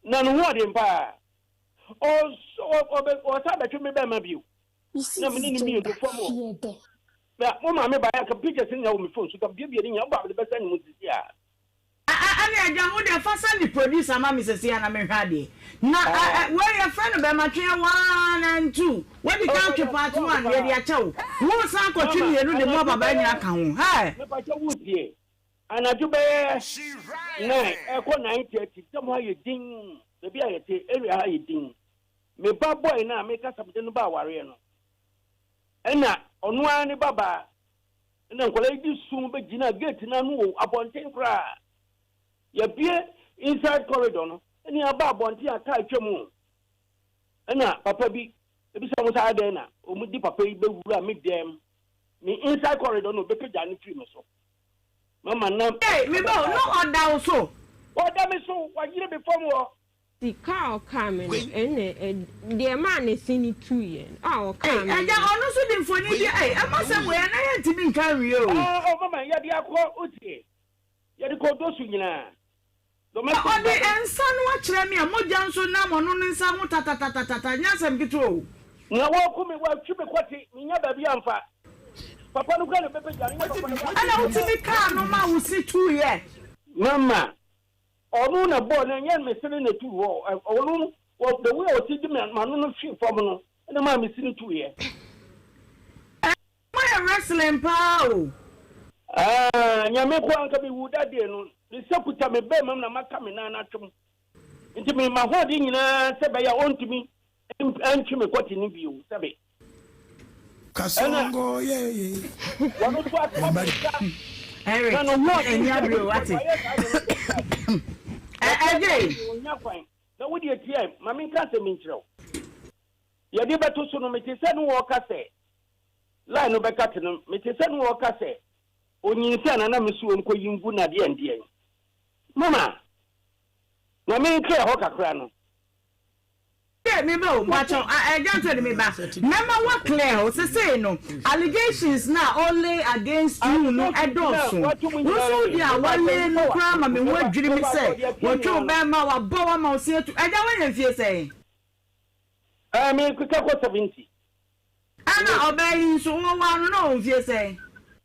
na ne ho ɔden paa. Ɔs, ɔbɛ, ɔsan bɛtwe me bɛrima bio. Na me ne no mmienu fam hɔ. Na mo maame baeɛ anka pictures no nyinaa wɔ me phone so, ka biebie ne nyinaa, wobɔ a mede bɛsɛn ne mu sisi a. Ɛ ɛ ɛne agya wo deɛ fa sɛne producer ma me sɛsei a na menhwɛ adeɛ na ɛ ɛ wei yɛfrɛ no bɛma tweɛ one and two wadi kan atwe part one yɛde akyɛ wo wo san akɔtwe mmienu de mo ababaa nyina aka ho hɛɛ. Mepakyɛ wo tie anadwo bɛyɛ 9 ɛkɔ 9:30 sɛ mo ha yɛ dinn baabi a yɛte area ha yɛ dinn me ba boy no a mekasa mede no ba awareɛ no ɛna ɔno ara ne ba baa Ɛna nkwadaa yi de su bɛgyinaa gate no ano wɔ abɔnten koraa. Yɛabue inside corridor no, ɛne aba abɔnten a kaa twam o. Ɛna papa bi ebisa wɔn sɛ adɛn na wɔn de papa yi bɛwura me dɛm, me inside corridor na ɔbɛpagya no firi me so. Mama na. Ei, me ba o, na ɔda wo so? Ɔda me so, wayere me fam hɔ. Sika a ɔkaa me no, ɛnna deɛ ɛmaa ne se no tuiɛ no, a ɔkaa Ei, me no. agya, ɔno nso de mfoni bi, ei, ɛma asɛm wei, ɛnnɛ yɛntumi nka nwie o. Ah, oh, mama, yɛde akɔ, wotie, yɛde kɔ Dosu nyinaa. Domestic Ɔde violence. nsa no akyerɛ me a, mogya nso nam ɔno ne nsa ho tatatatatata, ɛnyɛ asɛm ketewa o. Nea wɔreku me, wɔatwi me kɔte, mennya baabi amfa. Papa no koraa na ɛbɛpagya no, nyɛ papa no koraa. Ɛnna wotumi kaa no ma wo se tuiɛ. Mama, Ɔno na bɔɔ no, ɛnyɛ me sene na ɛtuu hɔ, ɔno wɔ the way a ɔsi de m'ano no hwee fam no na maa me sene tuiɛ. Ɛɛ mo yɛ wrestling paa o. Aah Nyame nko anka me wu that day no, ne nsa kuta me bɛɛma mu na maka me nan no atwom nti me mahoɔden nyinaa sɛ bɛyɛ a ɔntumi Ɛntwe me kɔte no bio sɛbe. Ɛna Kasongo yeah yeah. wɔno nso aka me nsa Eric, na ne ho ɔden ɛni sɛ abere o, wate. wayɛ saa deɛ no sɛ Ɛ waka ɛgye. saa deɛ ɔnya kwan na wo deɛ tiɛ ma menka asɛm bi nkyerɛ wo yɛde bɛto so no mete sɛ ne wɔka sɛ line no bɛka te no mete sɛ ne wɔka sɛ onyinsɛn na na me so ɔnkɔ yi ngu na deɛ ndeɛn mama na menkra hɔ kakra no. Hey me ba o mpakyɛw ah eh Agya Anthony me ba mɛma wa clear o sesei no allegations no a ɔ lay against you no ɛdɔɔso wo nso wo deɛ a wa lay no koraa ma me ho adwiri me sɛ wɔtwe wo bɛɛma wabɔ wo ama wo se atu Agya wanya mfie sɛn? Eh me keka kɔ 70. Ɛna ɔbaa yi nso wo waa no na ɔwɔ mfie sɛn?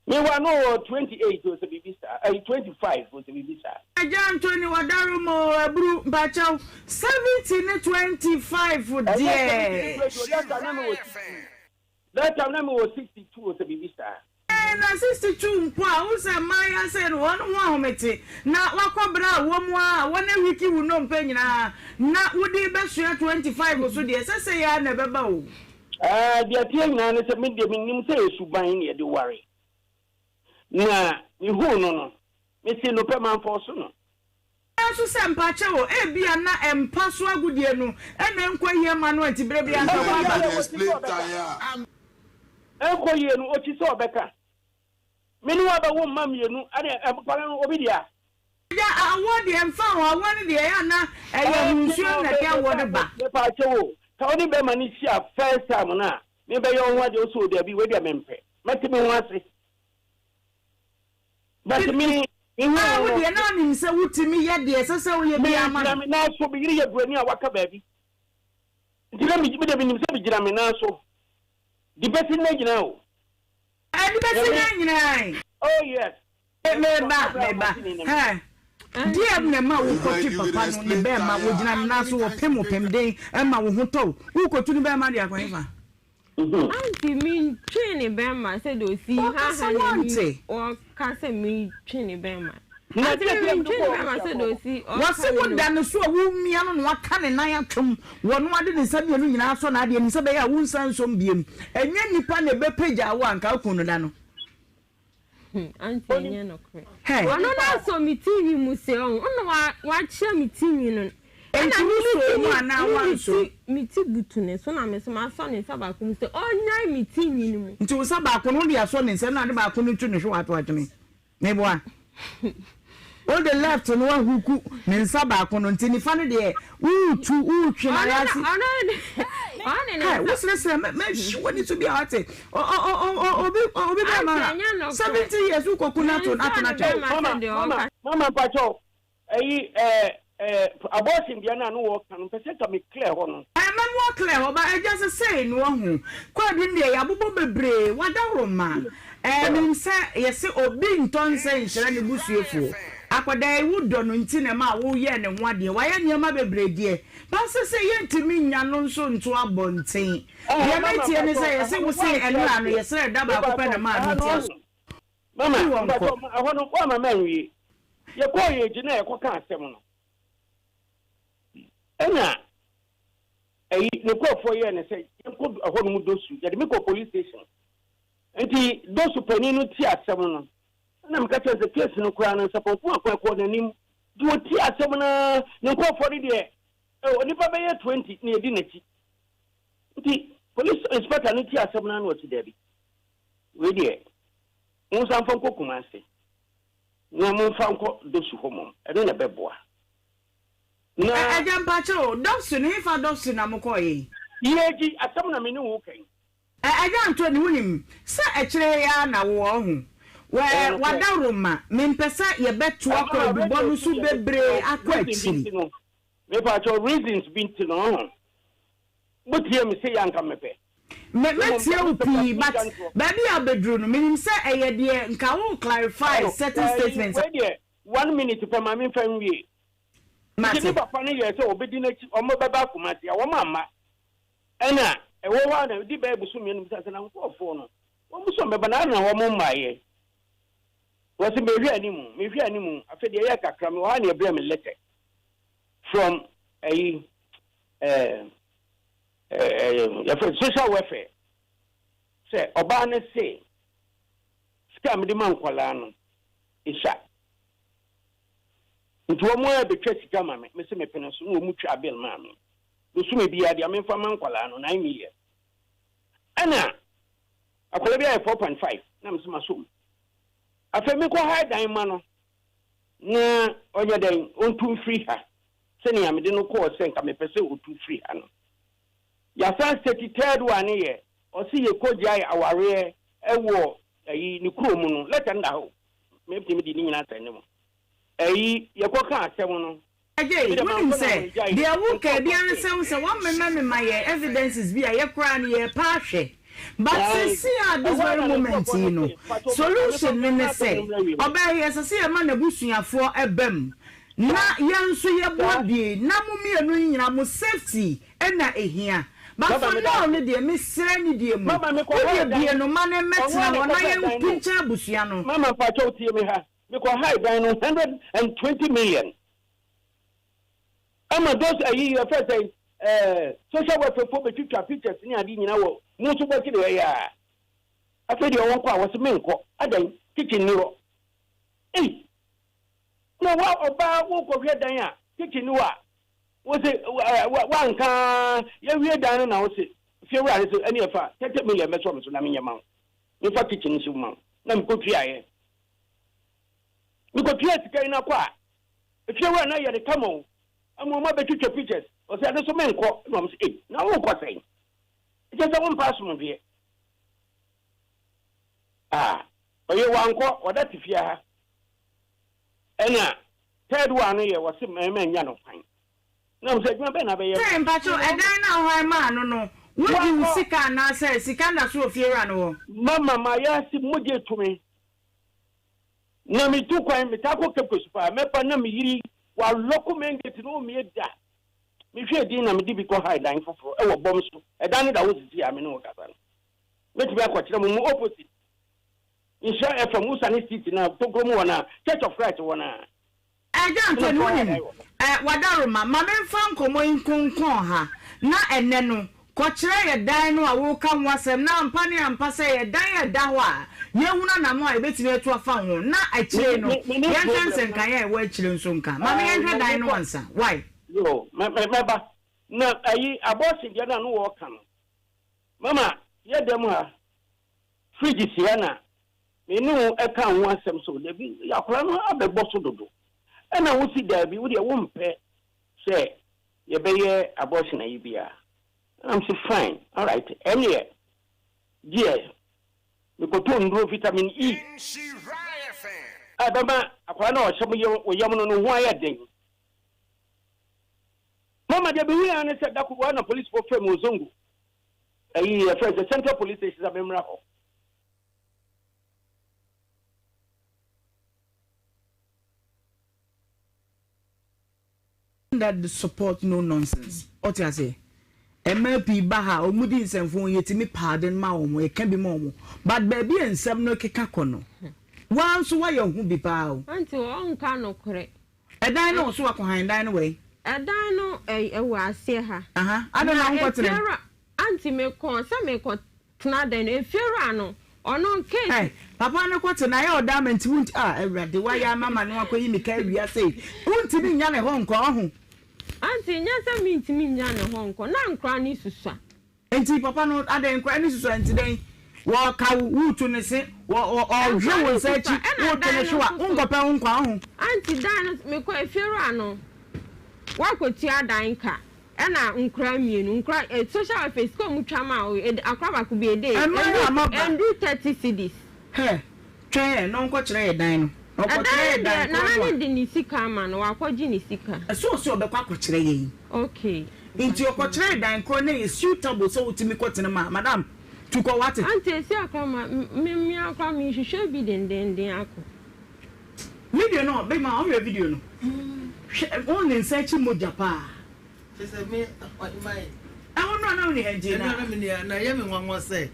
Me waa no ɔwɔ 28 o sɛ biribi saa, ɛyi 25 o sɛ biribi saa. Agya Anthony Wadaroma o aburu mpakyɛw 70 ne 25 Ɛnyɛ 70 ne deɛ. 20 o, that time na me wɔ 60, that time na me wɔ 62 o sɛ biribi saa. Ee, na 62 mpo a, wohu sɛ mmaayewa sei no, wɔn ho ahomete, na wɔakɔ bra a wɔn ara a wɔawiki wo nnompe nyinaa, na wode rebɛsoa 25 so deɛ, ɛsɛ sɛ yɛ ara na ɛbɛba o. Ɛɛ, deɛ ɛteɛ nyinaa ne sɛ, me deɛ menim sɛ ɛyɛ suban na yɛde ware. Na mehuu no no, mesee no pɛ, mamfɔɔso no. Nanso sɛ mpakyɛw o, ebia na mpa so agodie no na ɛnkɔ yie mma no a nti berɛ biara Ɛnkɔ ntɔkwa yie ba. no, ɔkyi sɛ ɔbɛka. Ɛnkɔ yie no, ɔkyi sɛ ɔbɛka. Me ne wo abɛwo mma mmienu, ɛne nkwadaa no, obi dea. Agya, awoɔ deɛ ɛmfa ho, awoɔ no deɛ ɛyɛ a na ɛyɛ Ɛɛ, nsuo na ɛde awoɔ no ba. Mepaakyɛw o, sɛ wo ne bɛrima no hyia first time no a, mebɛyɛ wo ho adeɛ, wo sɛ o dabi, wei deɛ mempɛ. Mɛte me ho ase. But me, mehu Ah, wo wo no. deɛ na ɔnim sɛ wotumi yɛ deɛ ɛsɛ sɛ woyɛ biara ma Megyina no. me nan so, me yere yɛ buroni a waka baabi. Nti na me deɛ menim sɛ megyina me nan so de bɛsi nnɛ nyinaa o. Ɛde bɛsi Nyame. nnɛ nyinaa. Oh yes. Me ba, me ba, hɛ, deɛ na ɛma wokɔtwe papa no ne bɛɛma, wogyina ne nan so, wɔpem wo pemden ma wo ho tɔ wo, wokɔtu ne bɛɛma de akɔ hefa? Aunty me twe ne bɛma sɛ de osi Wɔkasa haha n'ani wɔnte. wɔka sɛ me twe ne bɛma. Aunty me me twe ne bɛma sɛ de osi ɔka Wɔse ne woda no. ne so a womia no na waka ne nan atwom wɔ no ade ne nsa mmienu nyinaa asɔ n'adeɛ nim sɛ bɛyɛ a wo nsa nsom biem. Ɛnyɛ nipa na ɛbɛpagya wo a anka woku no da no. Aunty ɛnyɛ nokorɛ. Hey. Ɔno na asɔ me ti nwi mu sɛ ɔn ɔna wa wakyia me ti nwi no. Enti Ɛna wo me soo ti mu ne anaa me woanso? ti me ti butu ne so na me nso masɔ ne nsa baako mu sɛ ɔnyae me ti nwi no mu. Nti wo nsa baako no wode asɔ ne nsa na ade baako no tu ne hwe wato atwene? Meboa. Wode left no wahuku ne nsa baako no nti nifa no deɛ woretu woretwe na Ɔno na ayɛ ase. ɔno ne ɔne ne Hey, nsa. wosrɛsrɛ mɛ mɛhye w'ani so bi a wate o o o o obi obi bɛɛ ma Aunty ɛnyɛ nokorɛ. 70 years wokɔku no ato Me ato nsɔ no ne atwene. bɛrima Mama, sɛ deɛ mama, ɔka. mama mpakyɛw, ɛyi ɛɛ ɛɛ abortion deɛ no a no wɔka no mpɛ sɛ nka me clear hɔ no. Ɛɛ mɛma wa clear hɔ ba agya sɛ sei no wahu kwaadu no deɛ yɛabobɔ bebree wadaworo ma ɛɛ menim sɛ yɛse obi ntɔ nsɛ nhyira ne busuafoɔ akwadaa yi wo dɔ no nti na ɛma wo yɛɛ ne ho adeɛ wayɛ nneɛma bebree deɛ ba sɛ sɛ yɛntumi nnya no nso nto abɔnten Ɛhɔ deɛ mama metie ne mpakyɛw sɛ ɛhɔ yɛse no wo se woante ɛnora no aseɛ yɛsrɛ da baako pɛ mepakyɛw na maa ɛha no no nti ɔho aso mama Fi hɔ nkɔ. mpakyɛw ɛhɔ no woama manwie yɛkɔɔ yɛ gyi na yɛkɔka asɛm no Ɛna ɛyi ne nkurɔfoɔ yɛɛ no sɛ yɛnkɔ ɛhɔ nom Dosu, yɛde me kɔ police station. Nti Dosu panin no tie asɛm no, ɛna meka kyerɛ sɛ case no koraa no Nsapɔnko akwan kɔɔ n'anim. Nti wɔtie asɛm no ara, ne nkurɔfoɔ no deɛ, onipa bɛyɛ 20 na yɛdi n'akyi. Nti police inspector no tie asɛm no ara na ɔse dabi, wei deɛ monsan mfa nkɔ Kumasi na momfa nkɔ Dosu hɔ mmom, ɛno na ɛbɛboa. Na. Agya mpakyɛ o, Dɔksu no, hefa Dɔksu na mokɔɔeɛ yi? Yie gyi, asɛm na me ne wo reka yi. Ɛ, Agya Anthony, wonim sɛ akyire yi ara na wowɔ ɔho. Wɛ, Ɛyɛ nokorɛ. w'adaworoma, mempɛ sɛ yɛbɛtoa Ɛma kwaadubɔ radio no so so deɛ bebree mepakyɛw akɔ reason bi akyiri. nti no, mepakyɛw reasons bi nti no, ɔho. Motie me sei a anka mepɛ. Me, Na mmom mɛtie deɛ wo mepɛ pii, deɛ but metwa ntorɔ. baabi a wobɛduru no, menim sɛ ɛyɛ deɛ nka wo clarify Ɛno, certain ɛyi, statements. wei deɛ one minute pɛ ma memfa nwie. Nti ne Mate. papa no yɛɛ sɛ ɔbɛdi n'akyi, wɔbɛba Kumasi a, wɔn amma. Ɛna ɛwɔ hɔ ara na ɛdi bɛyɛ bosome mmienu bisa sɛ na nkurɔfoɔ no wɔn nso wɔbɛba na na wɔn mmaeɛ. Wɔsi mehwɛ anim mehwɛ anim afei deɛ ɛyɛ kakra mewɔ ha na ɛbrɛ me letter from ɛyi ɛɛ ɛɛ yɛfrɛ social welfare sɛ ɔbaa no se sika a mede ma nkwadaa no esua nti wɔn a betwa sika ma me mese mepene so na wɔn twa bill maa me. Bosome biara deɛ memfa ma nkwadaa no 9 million, ɛna akwadaa bi ayɛ 4.5 na mesɛ maso mu. Afei mekɔ ha dan ma no na ɔnyɛ dɛn ɔntu mfiri ha sɛnea mede no kɔɔ sɛ nka mepɛ sɛ ɔtu firi ha no. Yɛasan state third one yɛ ɔse yɛkɔ gyae awareɛ ɛwɔ ayi ne kurom no. Letter no da hɔ, mɛtumi de ne nyinaa sɛ ne mu ɛyi yɛkɔ ka asɛm no. Agye, wonim sɛ deɛ woka biara ne sɛ wo sɛ woamema me ma yɛ evidences bi a yɛkoraa no yɛrepa ahwɛ. But seesei a this very moment yi no, solution no ne sɛ ɔbaa yi ɛsɛ sɛ yɛma n'abusuafoɔ ba mu na yɛn nso yɛboa bi na mo mmienu yi nyinaa mo safety na ɛhia. But for now no deɛ mesrɛ ne deɛ mu, wodeɛ bue no ma no mmɛtena hɔ na yɛmpinkyɛn abusua no. Mama, mpakyɛw tie me ha. Mekɔ hae dan no 120 million ama those ayi yɛfrɛ sɛ social welfare fo bɛtwitwa pictures ne ade nyinaa wɔ mu nso bɔkyere yɛ a afei deɛ wɔnkɔ a wɔsɛ menkɔ adan kitchen ni hɔ. Ei, na wa ɔbaa wokɔhwɛ dan a kitchen ni hɔ a wose wanka yɛwie dan no na wose fie wura ne so ɛne ɛfa 30 million bɛsɔ me so na menyɛ ma wo mefa kitchen so ma wo na mekɔtuaeɛ mekɔtua sika yi no akɔ a efie wura no ayɛ ne kama o ama ɔma bɛtwitwa pictures. Ɔsɛ ɛno so menkɔ na ɔm sɛ ei, na wonkɔ sɛn? Ɛkyɛ sɛ wompa asomdweɛ a ɔyɛ wankɔ ɔda te fie ha. Ɛna third one no yɛ wɔse mmarima nya no kwan na ɔm sɛ adwuma bɛn na bɛyɛ. Sɛ mpakyɛw, ɛdan no a wohan maa no, wogye wo sika anaasɛ sika nda so wɔ fie wura no hɔ? Mama ma yɛ ase mogye tumi na metu kwan metaa kɔ Cape Coast paa. Mɛba na meyiri walɔko main gate no ɔmmie da. Mehwɛ din na mede bi kɔ ha dan foforɔ ɛwɔ bɔm so. Ɛdan no da hɔ sisi a me ne wo kasa no. Mɛtumi akɔkyerɛ mo mu opposite Nhyira FM wosane street na tokuro mu wɔ no a Church of Christ wɔ no a. Agya Anthony, wonim, wadaroma, ma memfa nkɔmmɔ yi nkonkɔn ha, na ɛnnɛ no, kɔkyerɛ yɛ dan no a woreka ho asɛm, na ampa ne ampa sɛ ɛyɛ dan a ɛda hɔ a, yɛhunu anammɔn a yɛbɛtumi atu afa ho, na akyire no, yɛnhwɛ nsɛnkaeɛ a ɛwɔ akyire nso nka. Ma me yɛnhwɛ dan no ansa. Wai? Yo, mɛba. Na ayi, abortion deɛ no a no wɔɔka no, mama, yɛ dɛm ha, fridge si ha na me ne wo ɛka ho asɛm so dabi akwadaa no abɛbɔ so dodo ɛna wo si daabi wo deɛ wompɛ sɛ yɛbɛyɛ abortion ayi biara. Ɛna m sɛ fine, alright, ɛneɛ deɛ mekɔtɔ nnuro vitamin E a ɛbɛma akwadaa no a ɔhyɛ mo yam wɔ yam no no ho ayɛ den. Mama, deɛ mehu ya ne sɛ dako wa na policefoɔ frɛ me wɔ Zongo ɛyi yɛfrɛ sɛ Central Police Station sɛ memmra hɔ. That support no nonsense. Ɔte ase mmaa pii ba ha a wɔn di nsɛmfo yɛtumi pardon ma wɔn, yɛka bi ma wɔn, but baabi a nsɛm no keka kɔ no waa nso wayɛ ho bi paa o. Aunty, ɔnka nokorɛ. Ɛdan no so akɔhan dan no wɔ yi. Ɛdan no ɛwɔ aseɛ ha. Aha ada na nkɔ tena. Efiewura, aunty, mekɔ sɛ mekɔ tena dan no efiewura no ɔno case. Ɛ papa no kɔ tena ayɛ ɔdan ma nti wunti a Awurade wayɛ ama ma no akɔyi mi ka awia sei wuntumi nya ne hɔ nkɔ ɔho. Aunty, nyɛ sɛ mintumi nya ne hɔ nkɔ na nkora ne susua. Nti papa no adɛn nkwadaa no susua nti dɛn wɔka wo woretu ne se wɔ wɔ ɔhwe wo nsa akyi woretu ne hwe wa wonkɔpɛ wo nkwa ho. Aunty dan no mekɔ efiewura no wakɔtua dan ka ɛna nkora mmienu nkora eh, social welfare sika ɔmo twa ma o akora baako bi ede ɛndu 30 cedis. Hɛ twɛn ɛ na ɔnkɔkyerɛ yɛ dan no na ɔkɔkyerɛ yɛ dan korɔ no a. Nana no de ne sika ama no wakɔgye ne sika. Ɛsɛ ɔsɛ ɔbɛkɔ akɔkyerɛ yɛn. Okay. Nti ɔkɔkyerɛ yɛ dan korɔ na ɛyɛ suitable sɛ wotumi kɔtena mu a madam tu kɔ wate. Aunty esi akora ma me me akora me hwehwɛ bi dendenden akɔ. Video no big man ɔhwɛ video no hwɛ wɔn ne nsa akyi mogya paa. Kyerɛ sɛ me ɔhema yi. Ɛhɔ no a na wonni ha nti na. Ɛno a na menni ha na ɛyɛ me nwanwa sɛ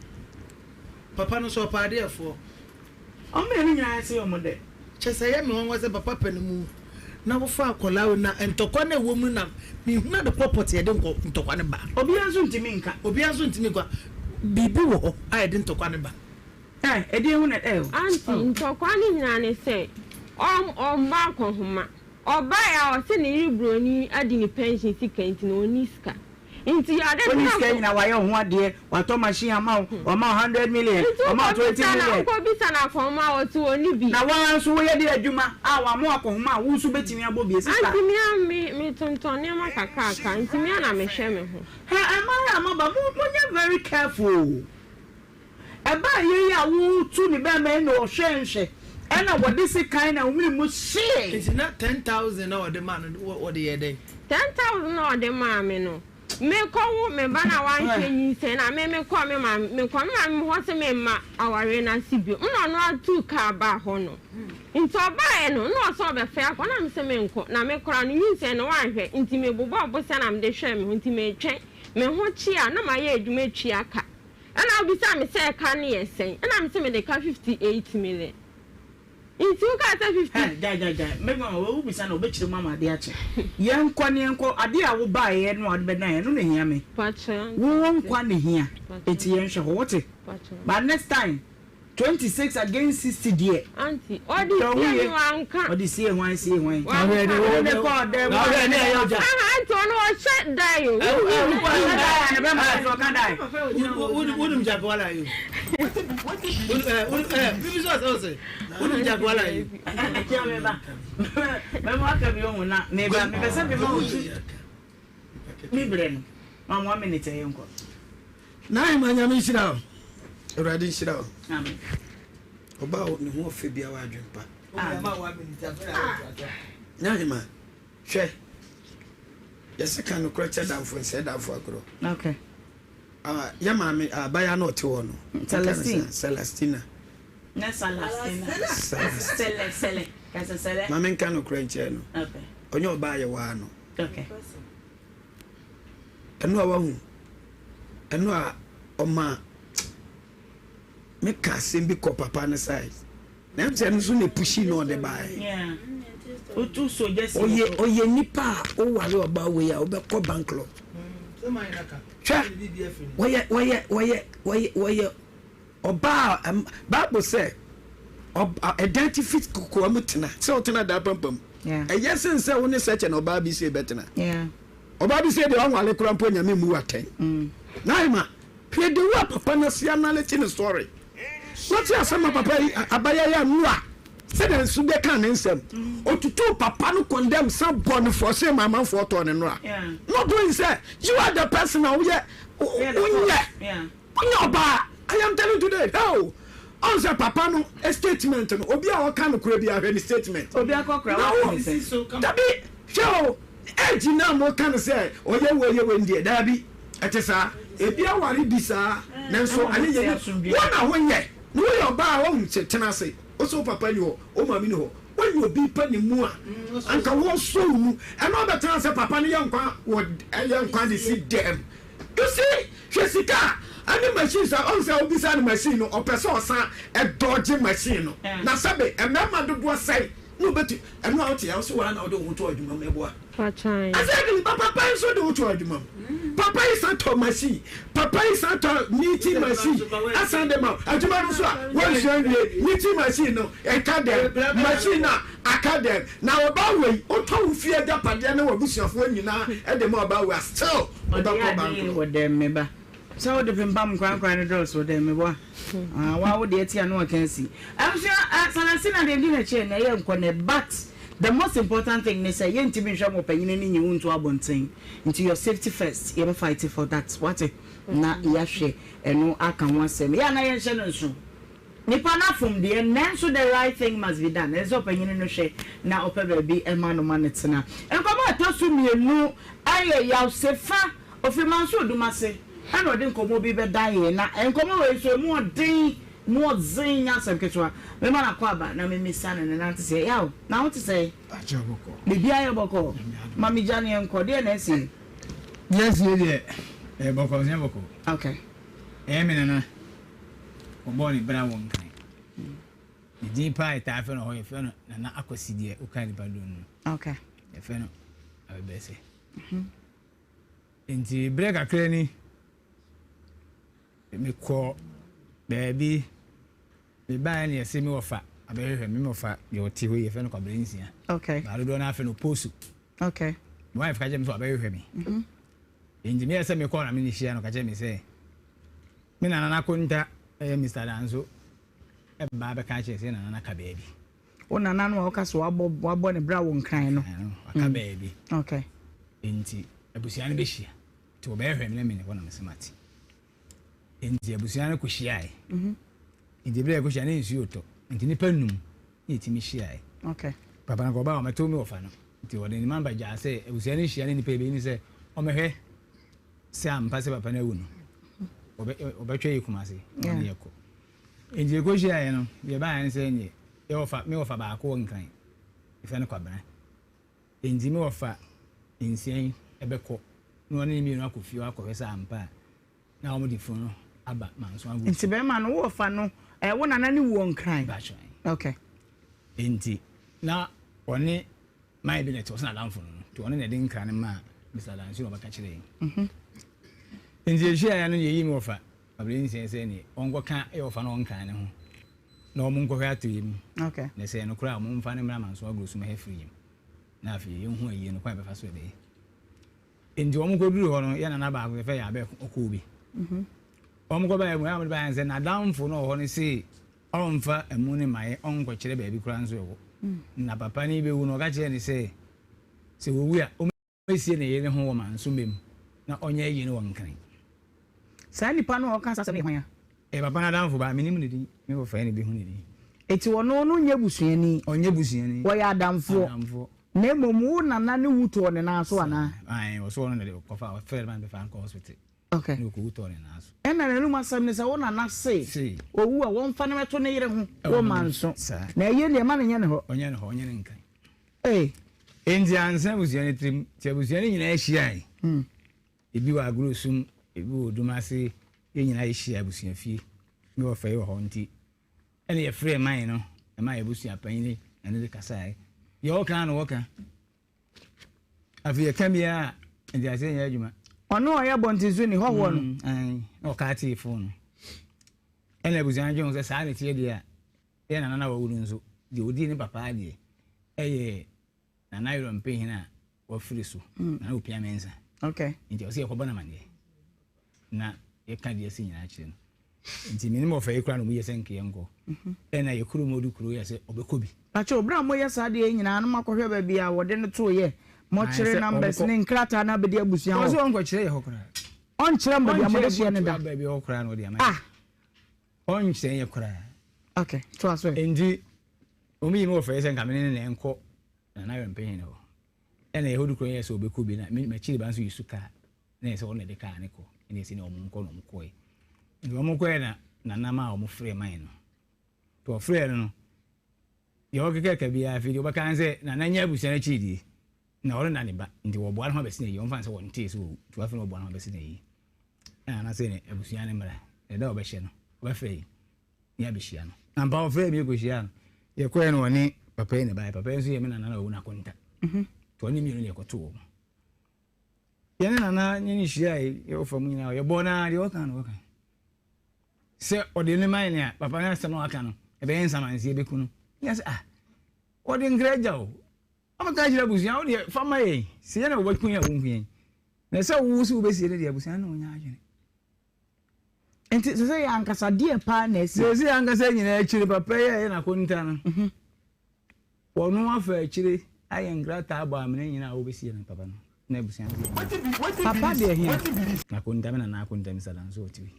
papa no nso ɔpɛ adeɛfoɔ. Wɔn mmienu nyinaa se wɔn dɛ. Kyerɛ sɛ ɛyɛ me nwanwa sɛ papa pɛ ne mu na wofa akwadaa wei na ntɔkwa no a ɛwɔ mu no na menhunu ade korɔ pɔtee yɛde nkɔ ntɔkwa no ba. Obiara nso ntumi nka. Obiara nso ntumi nka. Biribi wɔ hɔ a yɛde ntɔkwa no ba. Eh, ɛdeɛn ho na eh oh. Aunty, ntɔkwa no nyinaa ne sɛ ɔm ɔmma akɔnhoma. Ɔbaeɛ a ɔse ne yere broni adi ne pension sika nti no ɔnni sika. Nti ade Ɔnni no sika na nyinaa wayɛ wo ho adeɛ, watɔ machine ama wo, wama wo hundred million, Nti wama wo twenty wokɔbisa no million. wokɔbisa no akɔnhoma a ɔse ɔnni bi. Na wo ara nso woyɛ de adwuma a wama wo akɔnhoma a wo nso bɛtumi abɔ bi. Sister. Aunty me a me metontɔn nneɛma kakraka nti me a na mehwɛ me ho. Hɛ mmaa a moaba mo monyɛ very careful o. Ɛbaa yei a woretu ne bɛmma yi na ɔhwɛɛ nhwɛ ɛna wɔde sekan na homene mu hyee. Nti na 10,000 na ɔde maa no wɔde yɛɛ dɛn? 10,000 na ɔde maa me no, me kɔ wo me ba no a wanhwɛ nyinsɛn na me me kɔɔ me maame me kɔ me maame hɔ se me mma awareɛ no ase bio na ɔno atuu kaa baa hɔ no nti ɔbaeɛ no na ɔsɛ ɔbɛfɛ akɔ na me se me nkɔ na me koraa no nyinsɛn no wanhwɛ nti me bobɔɔ bosea na mede hwɛɛ me ho nti metwɛn me ho kye a na mayɛ adwuma atua ka. Ɛna wobisaa me sɛ ɛka no yɛ sɛn? Ɛna mese mede ka 58 million. Nti wokaa sɛ 50. Hɛ, gyae, gyae, gyae. Me ma wo bisa no, ɔbɛkyerɛ mu ama adeɛ akye. Yɛnkɔ ne yɛnkɔ, adeɛ a wobaeɛ no a wode bɛdan yɛn, ɛno na ɛhia me. Pakyɛ, Wo wo nkwa na ɛhia. Pakyɛ. Enti yɛnhwɛ hɔ, wote? Pakyɛ. But next time, 26 against 60 deɛ. Aunty, ɔde sie me wanka. Ɔde sie hwan sie hwan? Wanka. Ɔde ne kɔɔ dɛm. Na ɔhwɛ ne ɛyɛ ɔgya. Aha, aunty ɔno ɔhyɛ dan o. Ɔhyɛ dan a ne bɛma so ɔka dan. Wonim Jaguala yi o. Bibi sɛ ɔsɛ ɔsɛ. Wonim Jaguala yi. Ɛkyɛ me ba. Mɛma waka bi ohun na meba mepɛ sɛ mema wo tu. Me brɛ no. Ma mo one minute ɛyɛ nkɔ. Naima Nyame nhyira wo. Awurade nhyira wo. Amen. Ɔba a ne ho ɔfɛ bia wɔ adwen pa. Naima hwɛ yɛsɛ ka nokorɛ kyɛ damfo nsɛ damfo agorɔ. Okay. Ah, yɛ maame abaya na ɔte hɔ no. Celestine. Celestina. Ne Celestina. Sele sele. Kɛsɛ sele. Maame nka nokorɛ nkyerɛ no. Okay. Ɔnyɛ ɔbaa yɛ waa no. Okay. Ɛno a wahu, ɛno a ɔma me ka asɛm bi kɔ papa no side. Na ɛm sɛ ɛno nso na epushi na ɔde baeɛ. Ɔyɛ ɔyɛ nipa a ɔware ɔbaa wei a ɔbɛkɔ bankrupt. Hwɛ, wɔyɛ wɔyɛ wɔyɛ wɔyɛ wɔyɛ ɔbaa a Bible sɛ ɛdan tifi kokoa mu tena sɛ ɔtena daa pampam. Ɛyɛ sen sɛ wo ne sɛkyɛ na ɔbaa bi sei bɛtena. Ɔbaa bi sei deɛ ɔnwale koraa mpo Nyame mmu wo atɛn. Naima, hwɛ the way a papa no asi analete ne story. Na te asɛm a papa yi abayɛ yɛ noa sɛdeɛ nso bɛ ka ne nsɛm. Otutuu papa no condemn san bɔ no fɔ se ma amanfoɔ tɔɔ ne nora. Not knowing sɛ you are the person a woyɛ wonyɛ. Ɔnyɛ ɔbaa I am telling you today hell ɔn sɛ papa no statement no obi a ɔka nokorɛ biara hwɛ ne statement Obi akɔkora na wo wate ne sɛn. dabi hwɛ o age no a mo ka no sɛ ɔyɛ wei ɔyɛ wei no deɛ daabi ɛte saa ebi aware bi saa nanso Ɛma anyɛ mo te yɛ asomdwie wo na wo nyɛ na woyɛ ɔbaa a wahu sɛ tena ase wo sɛ wo papa ni hɔ wo maame ni hɔ woyɛ obi pa ne mu a anka wɔsɔ wo mu ɛna ɔbɛtena sɛ papa no yɛ nkwa wɔ ɛyɛ nkwa de si dɛm You see, hwɛ sika a ɛne machines a ɔhu sɛ wobisa no machine no ɔpɛ sɛ ɔsan dodge machine no na sɛbe mmarima dodoɔ sɛn na obɛtu ɛno a wote a wose waa na wode wo ho to adwuma mu ɛboa Exactly ba papa yi nso de wo to adwuma mu papa yi san tɔ machine papa yi san tɔ knitting machine asan de ma adwuma no nso a wansua nwie knitting machine no ɛka dɛm machine a Aka dɛn? Na ɔbaa wei, wotɔ wo fie agyapadeɛ ne w'abusuafoɔ nyinaa de ma ɔbaa wei a, still Ɔde wobɛkɔ ade bank yi no. wɔ dɛm me ba. Sɛ wode pempam nkorankora no dɔɔso dɛ meboa ah wa wo deɛ tia no ɔka asi. Abusua ah Salasi na deɛ di n'akyi na ɛyɛ nkɔ nɛ but the most important thing ne sɛ yɛntumi nhwɛ mo ɔpanyini no nyi wo nto abɔnten nti your safety first yɛbɛ fight for that wate na yɛahwɛ ɛno aka ho asɛm yɛ a na yɛnhyɛ no nso. Nipa no afom deɛ, nanso the right thing must be done. Ɛsɛ sɛ ɔpanyin no hwɛ na ɔpɛ baabi ma no ma no tena. Nkɔmmɔ a ɛtɔ so mmienu yɛ Yaw Sefa, ɔfiri Manso Odumase ɛna ɔde nkɔmmɔ bi bɛdan yɛn. Na nkɔmmɔ wei nso ɛmu ɔden, mu ɔdzen, nyɛ asɛm ketewa. Mema no akwaaba na memmisa no ne nante sɛ, Yaw, na wo te sɛn? Biribiara yɛ bɔkɔɔ? Ma megya no yɛnkɔ. Deɛn na asie? Deɛ asie deɛ, ɛyɛ bɔkɔɔ, ɛnyɛ bɔkɔɔ. Okay. Ɛyɛ me nana. Wɔbɔɔ ne bra wɔ Nkran. Ne din paa a yɛtaa frɛ no hɔ yɛfrɛ no Nana Akwasi deɛ woka nipa duro no. Okay. Yɛfrɛ no Abɛbɛsɛ. Mm -hmm. Nti berɛ kakra ni mekɔ baabi mebaeɛ ne yɛse me wɔfa abɛhwehwɛ me wɔfa deɛ ɔte hɔ yi yɛfrɛ no Kwabena Nsia. Okay. Baa dodoɔ no afrɛ no Posu. Okay. My wife ka kyerɛ me sɛ wabɛhwehwɛ me. Mm -hmm. Nti meyɛ sɛ mekɔɔ na me ne hyia no ka kyerɛ me sɛ Me nana n'akonta yɛ Mister Danso baa bɛka kyerɛ sɛ nana no aka baabi. Wo nana no a woka sɛ wabɔ wabɔ ne bra wɔ Nkran no. Waka baabi. Okay. Nti abusua no bɛhyia. Nti wɔbɛhwɛ me na me ne hɔ na mese mate. Nti abusua no kɔhyiae. Nti berɛ a yɛkɔhyia ne nsuo tɔ. Nti nnipa num na yɛtumi hyiae. Okay. Papa no kɔba a ɔmɛto me wɔfa no. Nti wɔde ne mamba gyaa sɛ abusua no hyia ne nnipa yɛbɛyi ne sɛ ɔmɛhwɛ Sɛ ampa sɛ papa no awu no, wɔbɛtwa yɛ Kumase na ɔne yɛkɔ. Nti yɛkɔhyiaeɛ no, deɛ ɛbaeɛ ne sɛ neɛ yɛwɔfa, me wɔfa baako wɔ Nkran, yɛfrɛ no Kwabena. Nti me wɔfa nsia yi bɛkɔ na ɔne ne mmienu akɔ fie hɔ akɔhwɛ sɛ ampa a na wɔde funu no aba Manso Agosu. Nti bɛrima no, wo wɔfa no, wo nana no wu wɔ Nkran? Mpakyɛw. Okay. Nti na ɔne Mae bi na ɛte ɔsɛ n'adamfo no no, nti ɔno na ɛde nkra no maa Mister Adansi na ɔbɛka kyerɛɛ yɛn. Nti yɛhyiaeɛ no na yɛyii me wɔfa Aberansia sɛ neɛ ɔnkɔka yɛ wɔfa no ɔnkra ne ho na wɔn nkɔhwɛ atɔeɛ mu na sɛ ɛyɛ nokorɛ a wɔn mfa no mmra Manso Agorɔ Sum ha firi mu na afei yɛnhu ayie no kwan a yɛbɛfa so ɛbɛyɛ. Nti wɔn kɔduru hɔ no yɛ nana baako yɛfɛ yɛ abɛ ɔkɔɔ bi. Wɔn kɔbaeɛ mu ɛna wɔde baeɛ sɛ n'adamfo no wɔ hɔ no se Ɔmfa amu no mmaeɛ, ɔnkɔkyerɛ baabi koraa nso ɛwɔ. Na papa no rebɛwu no, ɔka kyerɛɛ no sɛ, sɛ ɔwu a, ɔmmɛsie ne yere ho wɔ Manso Mmɛ mu, na ɔnyɛ ayie no wɔ Nkran. Saa nipa no a ɔka saa asɛm no yɛ hwan a? Ɛyɛ papa no adamfo baa, mennim ne din, me wɔfa na ɛbɛhu ne din. Enti ɔno no nyɛ busuani? Ɔnyɛ busuani. Wɔyɛ adamfoɔ? Adamfoɔ. Na mmom wo nana no wu tɔɔ ne nan so anaa? Saa, ae, ɔso ɔno na ɛde kɔfa, ɔfrɛɛ no ma no bɛfaa no kɔɔ hospital. Okay. Na ɔkɔwu tɔɔ ne nan so. Ɛna n'anum asɛm ne sɛ, wo nana se, Se. owu a, wɔmfa no mmɛto ne yere ho Ɛwɔ wɔ ne Manso. Saa. Na ɛyɛ deɛ, mma no nyɛ ne hɔ. Ɔnyɛ ne hɔ, ɔnyɛ ne nkan. Ei. Enti ansa abusua no tirim, nti abusua no nyinaa hyiae. Ebi wɔ Agorɔsum, ebi wɔ Odumase, yɛn nyinaa yɛhyia abusuafie. Me wɔfa yi wɔ hɔ nti, ɛna yɛfrɛɛ man no, ɛmaa yɛn abusua panyin ne ne de kasae. Deɛ ɔka ara na wɔka. Afei yɛka biara a, nteaseɛ nyɛ adwuma. Ɔno a ɔyɛ abɔnten so ni hɔhoɔ no. Mm, na ɔka tee fon no. Ɛna abusua no dwen ho sɛ saa na ɛteɛ deɛ a, yɛ nana na wawu no nso, deɛ ɔdii ne papa adeɛ ɛyɛ Nana Yerɔ Mpehene a wafiri so, Nana Opia Mensah. Okay. Nti ɔsɛ yɛkɔbɔ no amaneɛ na yɛka deɛ ɛsi nyinaa kyerɛ no. Nti me ne me wɔfa yi koraa na ɔmo yɛ sɛ nka yɛnkɔ. Ɛna yɛ kurom ɔde kuro yɛ sɛ ɔbɛkɔ bi. Pakyɛw, bere a moyɛ saa adeɛ yi nyinaa no moakɔhwɛ baabi a wɔde no too yɛ? Mokyere numbers ne nkrataa no abɛdi abusua hɔ? Ɔse ɔnkɔkyerɛ yɛ hɔ koraa. Ɔnkyerɛ mo baabi a mode hyeɛ no da? Ɔnkyerɛ baabi hɔ koraa na ɔde ama yɛ. Ah! Ɔnkyerɛ yɛ koraa. Okay, toa so ɛ. Nti ɔmo yi me wɔfa yi sɛ nka me ne no na ɛnkɔ Nana Awɛmpehene hɔ. Ɛna yɛ hɔ de kuro yɛ sɛ ɔbɛkɔ bi na me m'akyiri ba nso yi su kaa. Na yɛ sɛ ɔno na ɛde kaa ne kɔ ɛna yɛsi na wɔn nkɔ na wɔn kɔɛ nti wɔn kɔɛ na nanam a wɔn frɛ man no nti wɔfrɛ no no deɛ ɔkeka ka biara afei deɛ ɔbɛka sɛ nana nyɛ abusua no akyiri die na ɔno na ne ba nti wɔboa no ho abɛsi na yie wɔn fa sɛ wɔn tee so wɔwu nti wɔafei na wɔboa no ho abɛsi na yie ɛna nana sɛ ne abusua no mmra ɛda ɔbɛhyɛ no ɔbɛfrɛ yi ne abɛhyia no ampa ɔfrɛ mi kɔhyia no yɛkɔɛ no ɔne papa yi ne baeɛ papa yi nso yɛ me nana na ɔwu no akonta nti ɔne mmienu ne yɛkɔto wɔn Yɛne Nana ne no hyiae, yɛwɔ fam nyinaa, yɛbɔɔ no ara, deɛ ɔka no ɔka. Sɛ ɔde ne ma yɛn a, papa no asɛm a waka no, ɛbɛyɛ nsamanseɛ bɛku no. Yɛ sɛ, ah, ɔde nkra agya o. Ɔbɛka akyerɛ abusua, wo deɛ fa ma yɛn, sɛ yɛn na wɔbɛku yɛn a wɔnku yɛn. Na sɛ wo sɛ wobɛsie no deɛ, abusua no na wɔnya adwene. Nti sesei ankasa deɛ paa na asi? Sesei ankasa nyinaa akyire papa yi a ɛyɛ n'akonta no, wɔno afa akyire ayɛ nkrataa abɔ amena nyinaa a wɔbɛsie no papa no na abusua no sɛ Papa deɛ hia? N'akonta, me nana akonta Mr. Danso ɔte bi.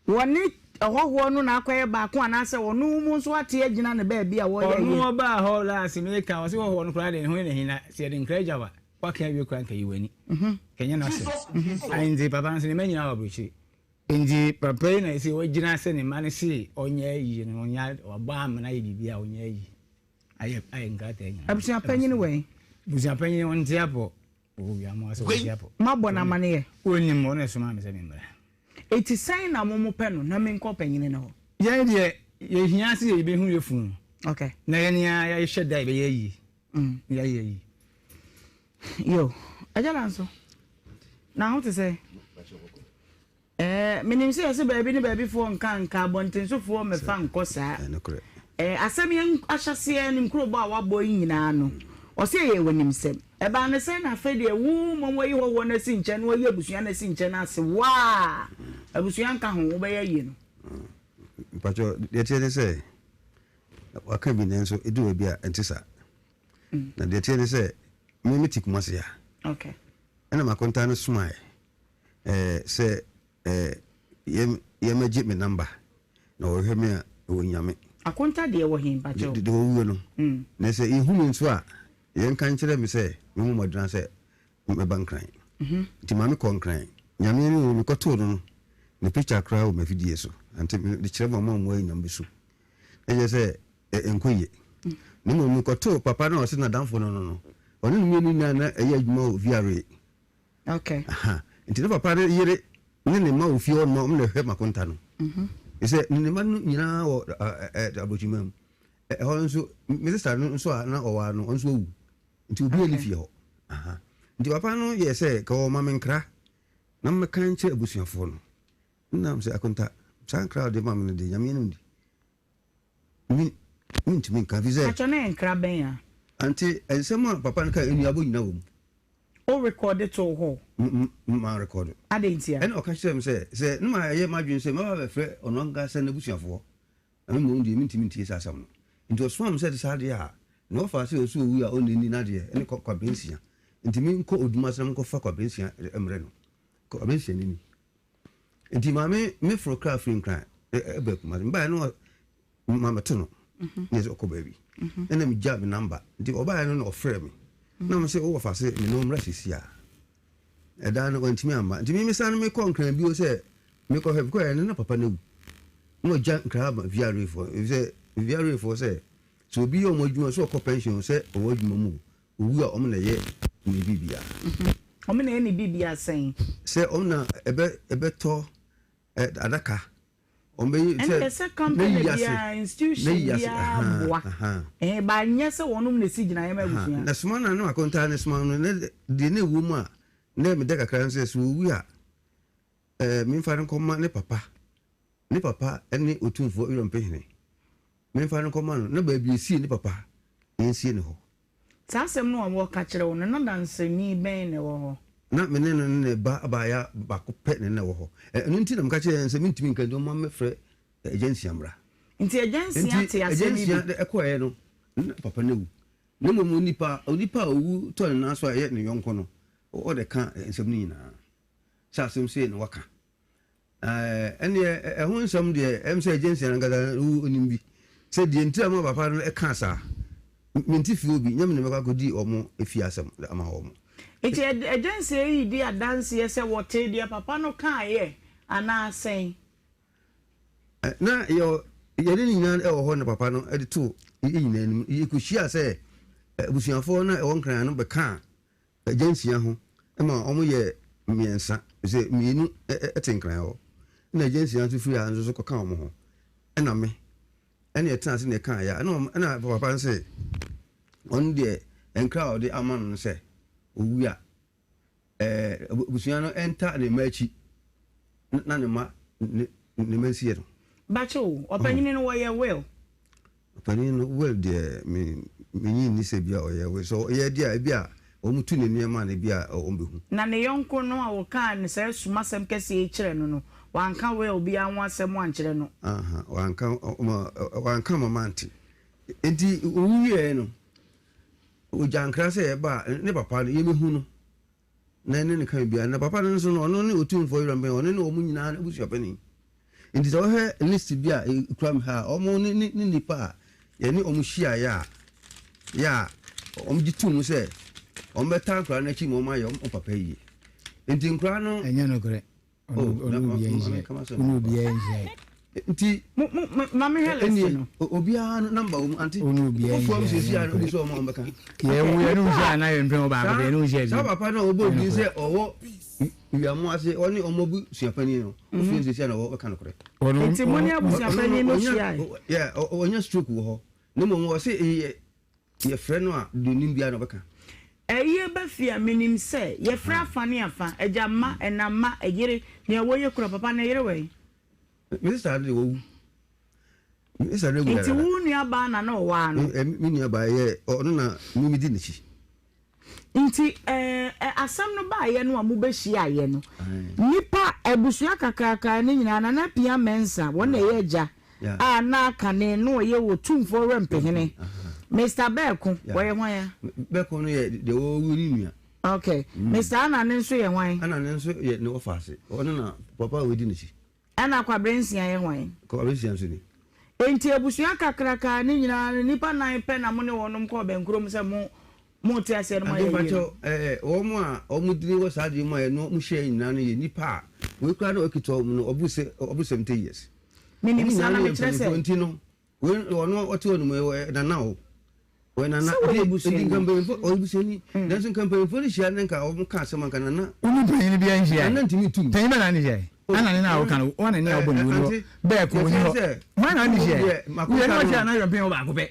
Wɔne ɔhɔhoɔ no na akɔyɛ baako anaasɛ ɔno mu nso ate agyina ne baabi a wɔyɛ Ɔno ɔbaa hɔ last meka ɔse hɔhoɔ no koraa deɛ ne ho yɛ ne he na sɛ yɛde nkra gya wo a woaka awie koraa nka yi w'ani nka ɛnyɛ n'asɛm Ae nti papa no nso ne mma nyinaa wɔ aburokyire nti papa yi na ɛsɛ wagyina sɛ ne mma no se ɔnyɛ ayie no ɔnyɛ wabɔ amena ayɛ biribi a ɔnyɛ ayie ayɛ ayɛ nkrataa nyinaa. Abusua panyin wɔ he? Abusua panyin ɔnte apɔ. Owia mo asɛ ɔnte apɔ. Moabɔ no amaneɛ? Ɔnnim, ɔno na ɛsomaa me sɛ memmra. Enti sɛn na mo mopɛ no na menkɔ ɔpanyin no hɔ? Yɛn deɛ, yɛhia sɛ yɛbɛhu yɛn funu no. Okay. Na yɛn ara yɛahyɛ da a yɛbɛyɛ ayie. Na yɛayɛ ayie. Yo, Agya Lanso, na ho te sɛn? Ɛɛ, menim sɛ yɛse baabi ne baabifoɔ nka nka abɔntensofoɔ mmɛfa nkɔ saa. Ɛɛ, asɛm yi ahyɛseɛ ne nkurobɔ a wabɔ yi nyinaa no, ɔse ɛyɛ w'animsɛm. Ɛbaa no sɛn na afei deɛ wo mmom woayi hɔhoɔ no asi nkyɛn na woayi abusua no asi nkyɛn ase waa abusua nka ho, wobɛyɛ ayie no? Mpakyɛ, deɛ ɛteɛ ne sɛ, waka bi nanso ɛduru baabi a ɛnte saa. Na deɛ ɛteɛ ne sɛ, me mete Kumasi ha. Okay. Ɛna m'akontaa no somaeɛ. Eh, sɛ eh, yɛ yɛmɛgye me number na wɔhwɛ me a ɛwɔ nyame. Akonta deɛ wɔ he mpakyɛw? De wɔwuo no. Na sɛ yɛhu me nso a, yɛnka nkyerɛ me sɛ memmɔ mmɔdena sɛ mɛba Nkran. Nti maame kɔɔ Nkran. Nyame anim no mekɔtoo no no, ne picture koraa wɔ m'afidie so. Ante mede kyerɛ mo a moammoa yi na mobɛsu. Na kyerɛ sɛ ɛnkɔ yie. Na mmom mekɔtoo papa no a ɔse n'adamfo no no no, ɔne no mmienu nyinaa na ɛyɛ adwuma wɔ VRA. Okay. Aha. Nti ne papa ne yere ne ne mma wɔ fie hɔ nom a wɔn na ɛhwɛ Makonta no. Mhm. Sɛ ne mma no nyinaa wɔ aburokyiman mu. Ɛhɔ nso me sista no nso a na ɔwɔ ano ɔno nso awu. Nti obi ani fie hɔ. Aha. Nti papa no yɛ sɛ ka ɔma me nkra na mmɛka nkyerɛ abusuafoɔ no. Nam sɛ Akonta saa nkra a ɔde ma me no deɛ Nyame anim di. Me mentumi nka fi sɛ. Pakyɛ na yɛ nkra bɛn a. Ante nsɛm a papa no kae nnuabɔ nyina wɔ mu. Wo rekɔde too hɔ? M m ma rekɔdo. Adɛn ntia? Ɛna ɔka kyerɛɛ me sɛ sɛ na mayɛ m'adwene sɛ mɛba abɛfrɛ ɔno ankasa n'abusuafoɔ na me mmom deɛ mentumi ntie saa asɛm no. Nti ɔsomaa me sɛ ɛte saa deɛ a na ɔfaa sɛ ɔsɛ owu a ɔnni n'adeɛ ɛne Kwabensia. Nti menkɔ Odumase na menkɔfa Kwabensia mmrɛ no. Kwabensia no ni. Nti maame me foro kra firi Nkran ɛbɛ Kumasi. Mebaeɛ no ma mɛto no ne sɛ ɔkɔ baabi. Ɛna megyaa me namba. Nti ɔbaeɛ no na ɔfrɛ me. Na me sɛ wowɔ fa se me ne wo mmra sisi a. Ɛda no wantumi amma. Nti me mesan mekɔ Nkran bio sɛ mekɔhwɛ mekɔɛ no na papa no awu. Na wagya Nkran ama VRA foɔ. Efisɛ VRA foɔ sɛ sɛ obi yɛ wɔn adwuma sɛ ɔkɔ pension sɛ ɔwɔ adwuma mu o. Owu a, wɔn na ɛyɛ ne biribiara. Wɔn na ɛyɛ ne biribiara sɛn? Sɛ wɔn na ɛbɛ ɛbɛtɔ ɛ adaka. Wɔn bɛyi sɛ Ɛnna sɛ company biara institution biara boa. Ɛhɛn ba nyɛ sɛ wɔn na esi gyinaeɛ ma abusua. Na soma na ne akontaa ne soma no ne deɛ na ɛwɔ mu a na meda kakra no sɛ sɛ owu a ɛɛ memfa no nkɔma ne papa. Ne papa ne Otumfoɔ Wirampe-hene. Memfa no nkɔma no na baabi esie ne papa yɛnsie no hɔ. Saa asɛm no a wɔka kyerɛ wo no, na danseni bɛn na ɛwɔ hɔ? Ná me ne no ne ne ba abaayewa baako pɛ na na ɛwɔ hɔ. Ɛno nti na meka kyerɛɛ no sɛ mintumi nka nti ɔmma mmɛfrɛ Agya Nsia mmra. Nti Agya Nsia tee asɛm yi bi? Enti Agya Nsia kɔeɛ no, na papa no awu. Na mmom onipa onipa a owu tɔ ne nan so a ɛyɛ ne yɔnko no, ɔde ka nsɛm no nyinaa. Sɛ asɛm sei na waka. Ɛnneɛ ɛho nsɛm deɛ ɛm sɛ agency no ankasa ɔnim bi sɛ deɛ nti a ma papa no ɛka saa mente fie obi nyɛ me na mɛkɔ akɔdi wɔn efie asɛm ama wɔn. Nti agency yi di adanseɛ sɛ wɔtee deɛ papa no kaeɛ anaa sɛn? Na yɛ yɛne ne nyinaa ɛwɔ hɔ na papa no de too yɛ nyinaa anim yɛkɔhyia sɛ abusuafoɔ no a ɛwɔ Nkran no bɛkaa Agya nsia ho ma wɔyɛ mmiɛnsa, sɛ mmienu te Nkran hɔ, ɛna agya nsia nso firi ha nso so kɔka wɔn ho, ɛna me, ɛna yɛtena ase na yɛkaa ya, ɛna ɛna papa no sɛ ɔno deɛ nkra a ɔde ama no no sɛ owu a ɛɛ abusua no ɛnta ne mma akyi na ne mma ne ne mma nsie no. Bakye o, ɔpanyini no wɔyɛ will. Ɔpanin no will deɛ me menye nni sɛ ebia ɔyɛ will. Sɛ ɔyɛ deɛ a ebia wɔn tu ne nneɛma no ebia wɔn bɛhu. Na ne yɔnko no a ɔkaa ne saa asumasɛm kɛseɛ yi kyerɛɛ no no, Wanka will biara ho asɛm ankyerɛ no. Aha, wanka, wanka ma mante. Enti owu wieɛ no, ogya nkra sɛ yɛba a, ne papa no, yɛmɛhu no na ɛne no ka biribiara. Na papa no nso no, ɔno ne Otumfoɔ Yerɛmɛ, ɔno ne wɔn nyinaa n'abusuapanin. Nti sɛ wohwɛ list bi a ɛkura me ha a, wɔn ne ne ne nnipa a yɛne wɔn hyiaeɛ a, yɛ a wɔn gye tom sɛ wɔn bɛtaa nkwadaa no akyi ma wɔn ayɛ wɔn papa yie. Nti nkwadaa no. Ɛnyɛ nokorɛ. Oh, Ɔne obiara nhyia. Ɔne obiara nhyia. Nti Mo mo ma ma mehwɛ list ɛnie no. obiara no number wɔ mu ante. Ɔne obiara Wofoɔ nhyia. siesie Ɛnyɛ a nokorɛ. obi sɛ wɔn a wɔbɛka. Yɛn wo yɛne wo hyia anaa yɛn mpɛn wɔ baako pɛ yɛne wo hyia Saa bio. papa no a ɔbɔ Ɛnyɛ din sɛ nokorɛ. ɔwɔ wiamoase ɔne ɔmo abusuapanin no wofie siesie a na wɔbɛka nokorɛ. Ɔno Nti mo ne ɔno abusuapanin no hyiae. Yeah, ɔnya stroke wɔ hɔ. Ne mmom ɔse yɛ yɛfrɛ no a deɛ onim biara na ɔbɛka. Ayie ba fie a, menim sɛ yɛfrɛ afa ne afa, agya mma, ɛna mma, ɛyere, nea wɔyɛ kura, papa ne yere wɛn? Me sister no deɛ wawu. Me sister no awu Nti dada. wo nua baa na na ɔwaa no? Me nua baa yɛ ɔno na me medi n'akyi. Nti ɛɛ asɛm no baayɛ no a mobɛhyiaeɛ no, nnipa, abusua kakraka no nyinaa, Nana Appiah Mensah, wɔn na ɛyɛ agya a na kane na ɔyɛ Otumfoɔ Werɛmpehene, Mister Bɛɛko, ɔyɛ hwan a? Bɛɛko no yɛ deɛ ɔwɔ ne nua. Ok, Mister Anane nso yɛ hwan? Anane nso yɛ ne wɔfaase, ɔno na papa a ɔdi n'akyi. Ɛna Kwaberensia yɛ hwan? Kwaberensia nso ni. Enti abusua kakraka no nyinaa no, nnipa nan pɛ na mo ne wɔnom kɔɔ bɛnkurom sɛ mo mote aseɛ no moayɛ Ade yie no? mpakyɛw, ɛɛ, wɔn a wɔn dini wɔ saa adeɛ mu a yɛne wɔn hyia nyinaa no yɛ nnipa a wei koraa na ɔkita wɔn no, ɔbu sɛ, ɔbu 70 years. Menim Wɔn saa nyinaa na no yɛ mekyerɛ sɛ. mpanimfoɔ nti no, Wei ɔno ɔte hɔ nom ɔyɛ nana o. Ɔyɛ nana. Sɛ wɔyɛ busuani. Nti nka mpanyinfoɔ ɔyɛ busuani. Nanso nka mpanyinfoɔ no hyia ne nka wɔn ka asɛm anka nana. Wo ne panyin bi anhyia. Nana ntumi ntum. Panyin bɛ na ne hyia. Ana ne na ɔka no wɔn ne a ɔbɔ ne wuni hɔ. Bɛɛ ko wuni hɔ. Wɔn na ne hyia. Wuyɛ ne wɔhyia na yɛ mpanyin wɔ baako pɛ.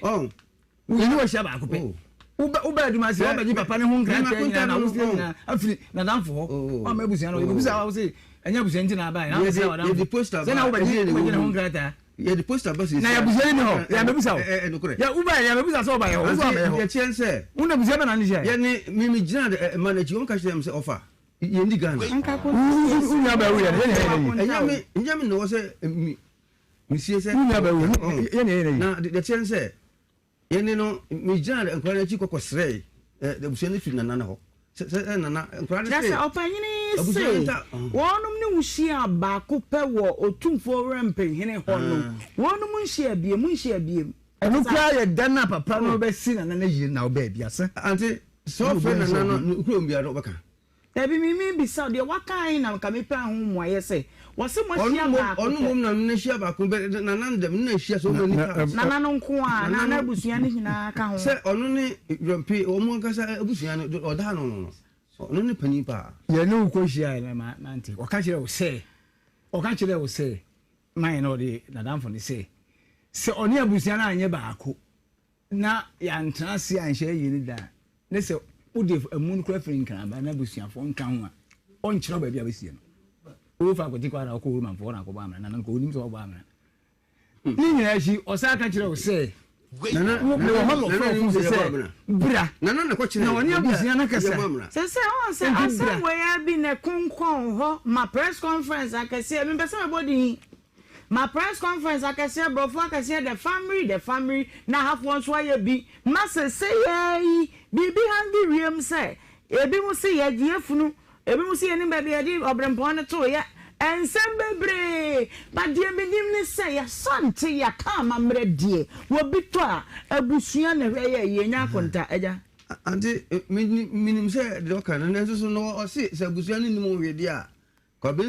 Wuyɛ ne wɔhyia baako pɛ. Wobɛ adwuma ase wɔbɛgye papa ne ho nkrataa nyinaa na wosie nyinaa afiri nadamfo hɔ. Wɔn abusua no ebisa wo se ɛnyɛ abusua nti na abae na wosɛ wadamfo. Sɛ na wobɛgye ne ho nkrataa. Yɛde poster ba siesie. Na yɛ abusua ni hɔ. Yɛ abɛbusa o. Ɛ nokorɛ. Yɛ uba yɛ abɛbusa sɛ ɔba yɛ hɔ. Wosɔ abɛyɛ hɔ. Yɛ kyɛn sɛ. Wo na abusua bɛ na ne hyɛ. Yɛ ne mi mi gyina de ɛma n'akyi wɔn ka kyerɛ mi sɛ ɔfa yɛn di Ghana. Wo nua bɛ wuyɛ no yɛ ne yɛ ne yi. Ɛnyɛ mi ɛnyɛ mi na wɔ sɛ mi mi sie sɛ. Wo nua bɛ wuyɛ yɛ ne yɛ ne yi. Na deɛ kyɛn sɛ. Yɛne no, megyinaa nkwadaa no akyi kɔkɔ srɛe ɛ, abusua no firi Nana no hɔ. Sɛ, sɛ, sɛ Nana, nkwadaa no Kyerɛ se, sɛ, ɔpanyin yi abusua no se nta, wɔnom ne wo hyiaa baako pɛ wɔ Otumfoɔ Werɛmpenhene hɔ no, wɔnom nhyiaa biom, monhyiaa biom. Ɛno koraa yɛ da no a papa no bɛsi Nana no ayie no na wobaa bi ase. Ante, sɛ ɔfrɛ Nana no, ne kurom biara no, ɔbɛka. Dabi me me bisa wo deɛ waka ahe na nka mepɛ ho mmuaeɛ sɛ wɔse Ɔno moahyia mmom, baako ɔno pɛ. mmom na no hyia baako pɛ, Nana no dɛm, ne na hyia so many times. Nana no nko ara Nana anaa no, n'abusua no nyinaa ka ho? Sɛ ɔno ne Dwampe, wɔn ankasa abusua no, ɔda ano no no, ɔno ne panin paa. Yɛne wo kɔhyiaeɛ no ma mante. Ɔka kyerɛɛ wo sɛ, ɔka kyerɛɛ wo sɛ, man no ɔde n'adamfo no sɛ, sɛ ɔne abusua no anyɛ baako Na yɛantena ase anhyɛ ayi no da a, ne sɛ wode amu no koraa firi Nkran ba na abusuafoɔ nka ho a, ɔnkyerɛ wo baabi a wobɛsie no. Wofa akwati kɔ ara wokɔ Romanfoɔ hɔ na akɔbɔ amena, na nka ɔnim sɛ woabɔ amena. Ne nyinaa akyi, ɔsan ka kyerɛ wo sɛ, Nana, wo, mewɔ hɔ ma Nana ɔfrɛ wo nim fon so sɛ yɛbɔ sɛ, amena. bra Nana na ɛkɔkyerɛ na ɔne baabi a abusua no akasa. yɛbɔ amena. Sɛ sɛ ɔn sɛ Enti asɛm bra. wei ara bi na ɛkonkɔn hɔ ma press conference akɛseɛ, mempɛ sɛ mebɔ din. Ma press conference akɛseɛ brɔfo akɛseɛ the family the family na ahafoɔ nso ayɛ bi ma sesei ara yi biribi hangi wiem sɛ ebi mo se yɛgye yɛfunu ebi mo se yɛnim baabi yɛde ɔbrempɔn no too yɛ nsɛm bebree but deɛ menim ne sɛ yɛasante yɛaka amammerɛ deɛ wɔbi tɔ a abusua na ɛhwɛ yɛ yie nyɛ akonta agya. Ante, menim sɛ deɛ ɔka no, nanso so no ɔse sɛ abusua no nnim ho hwee deɛ a, Kwabena.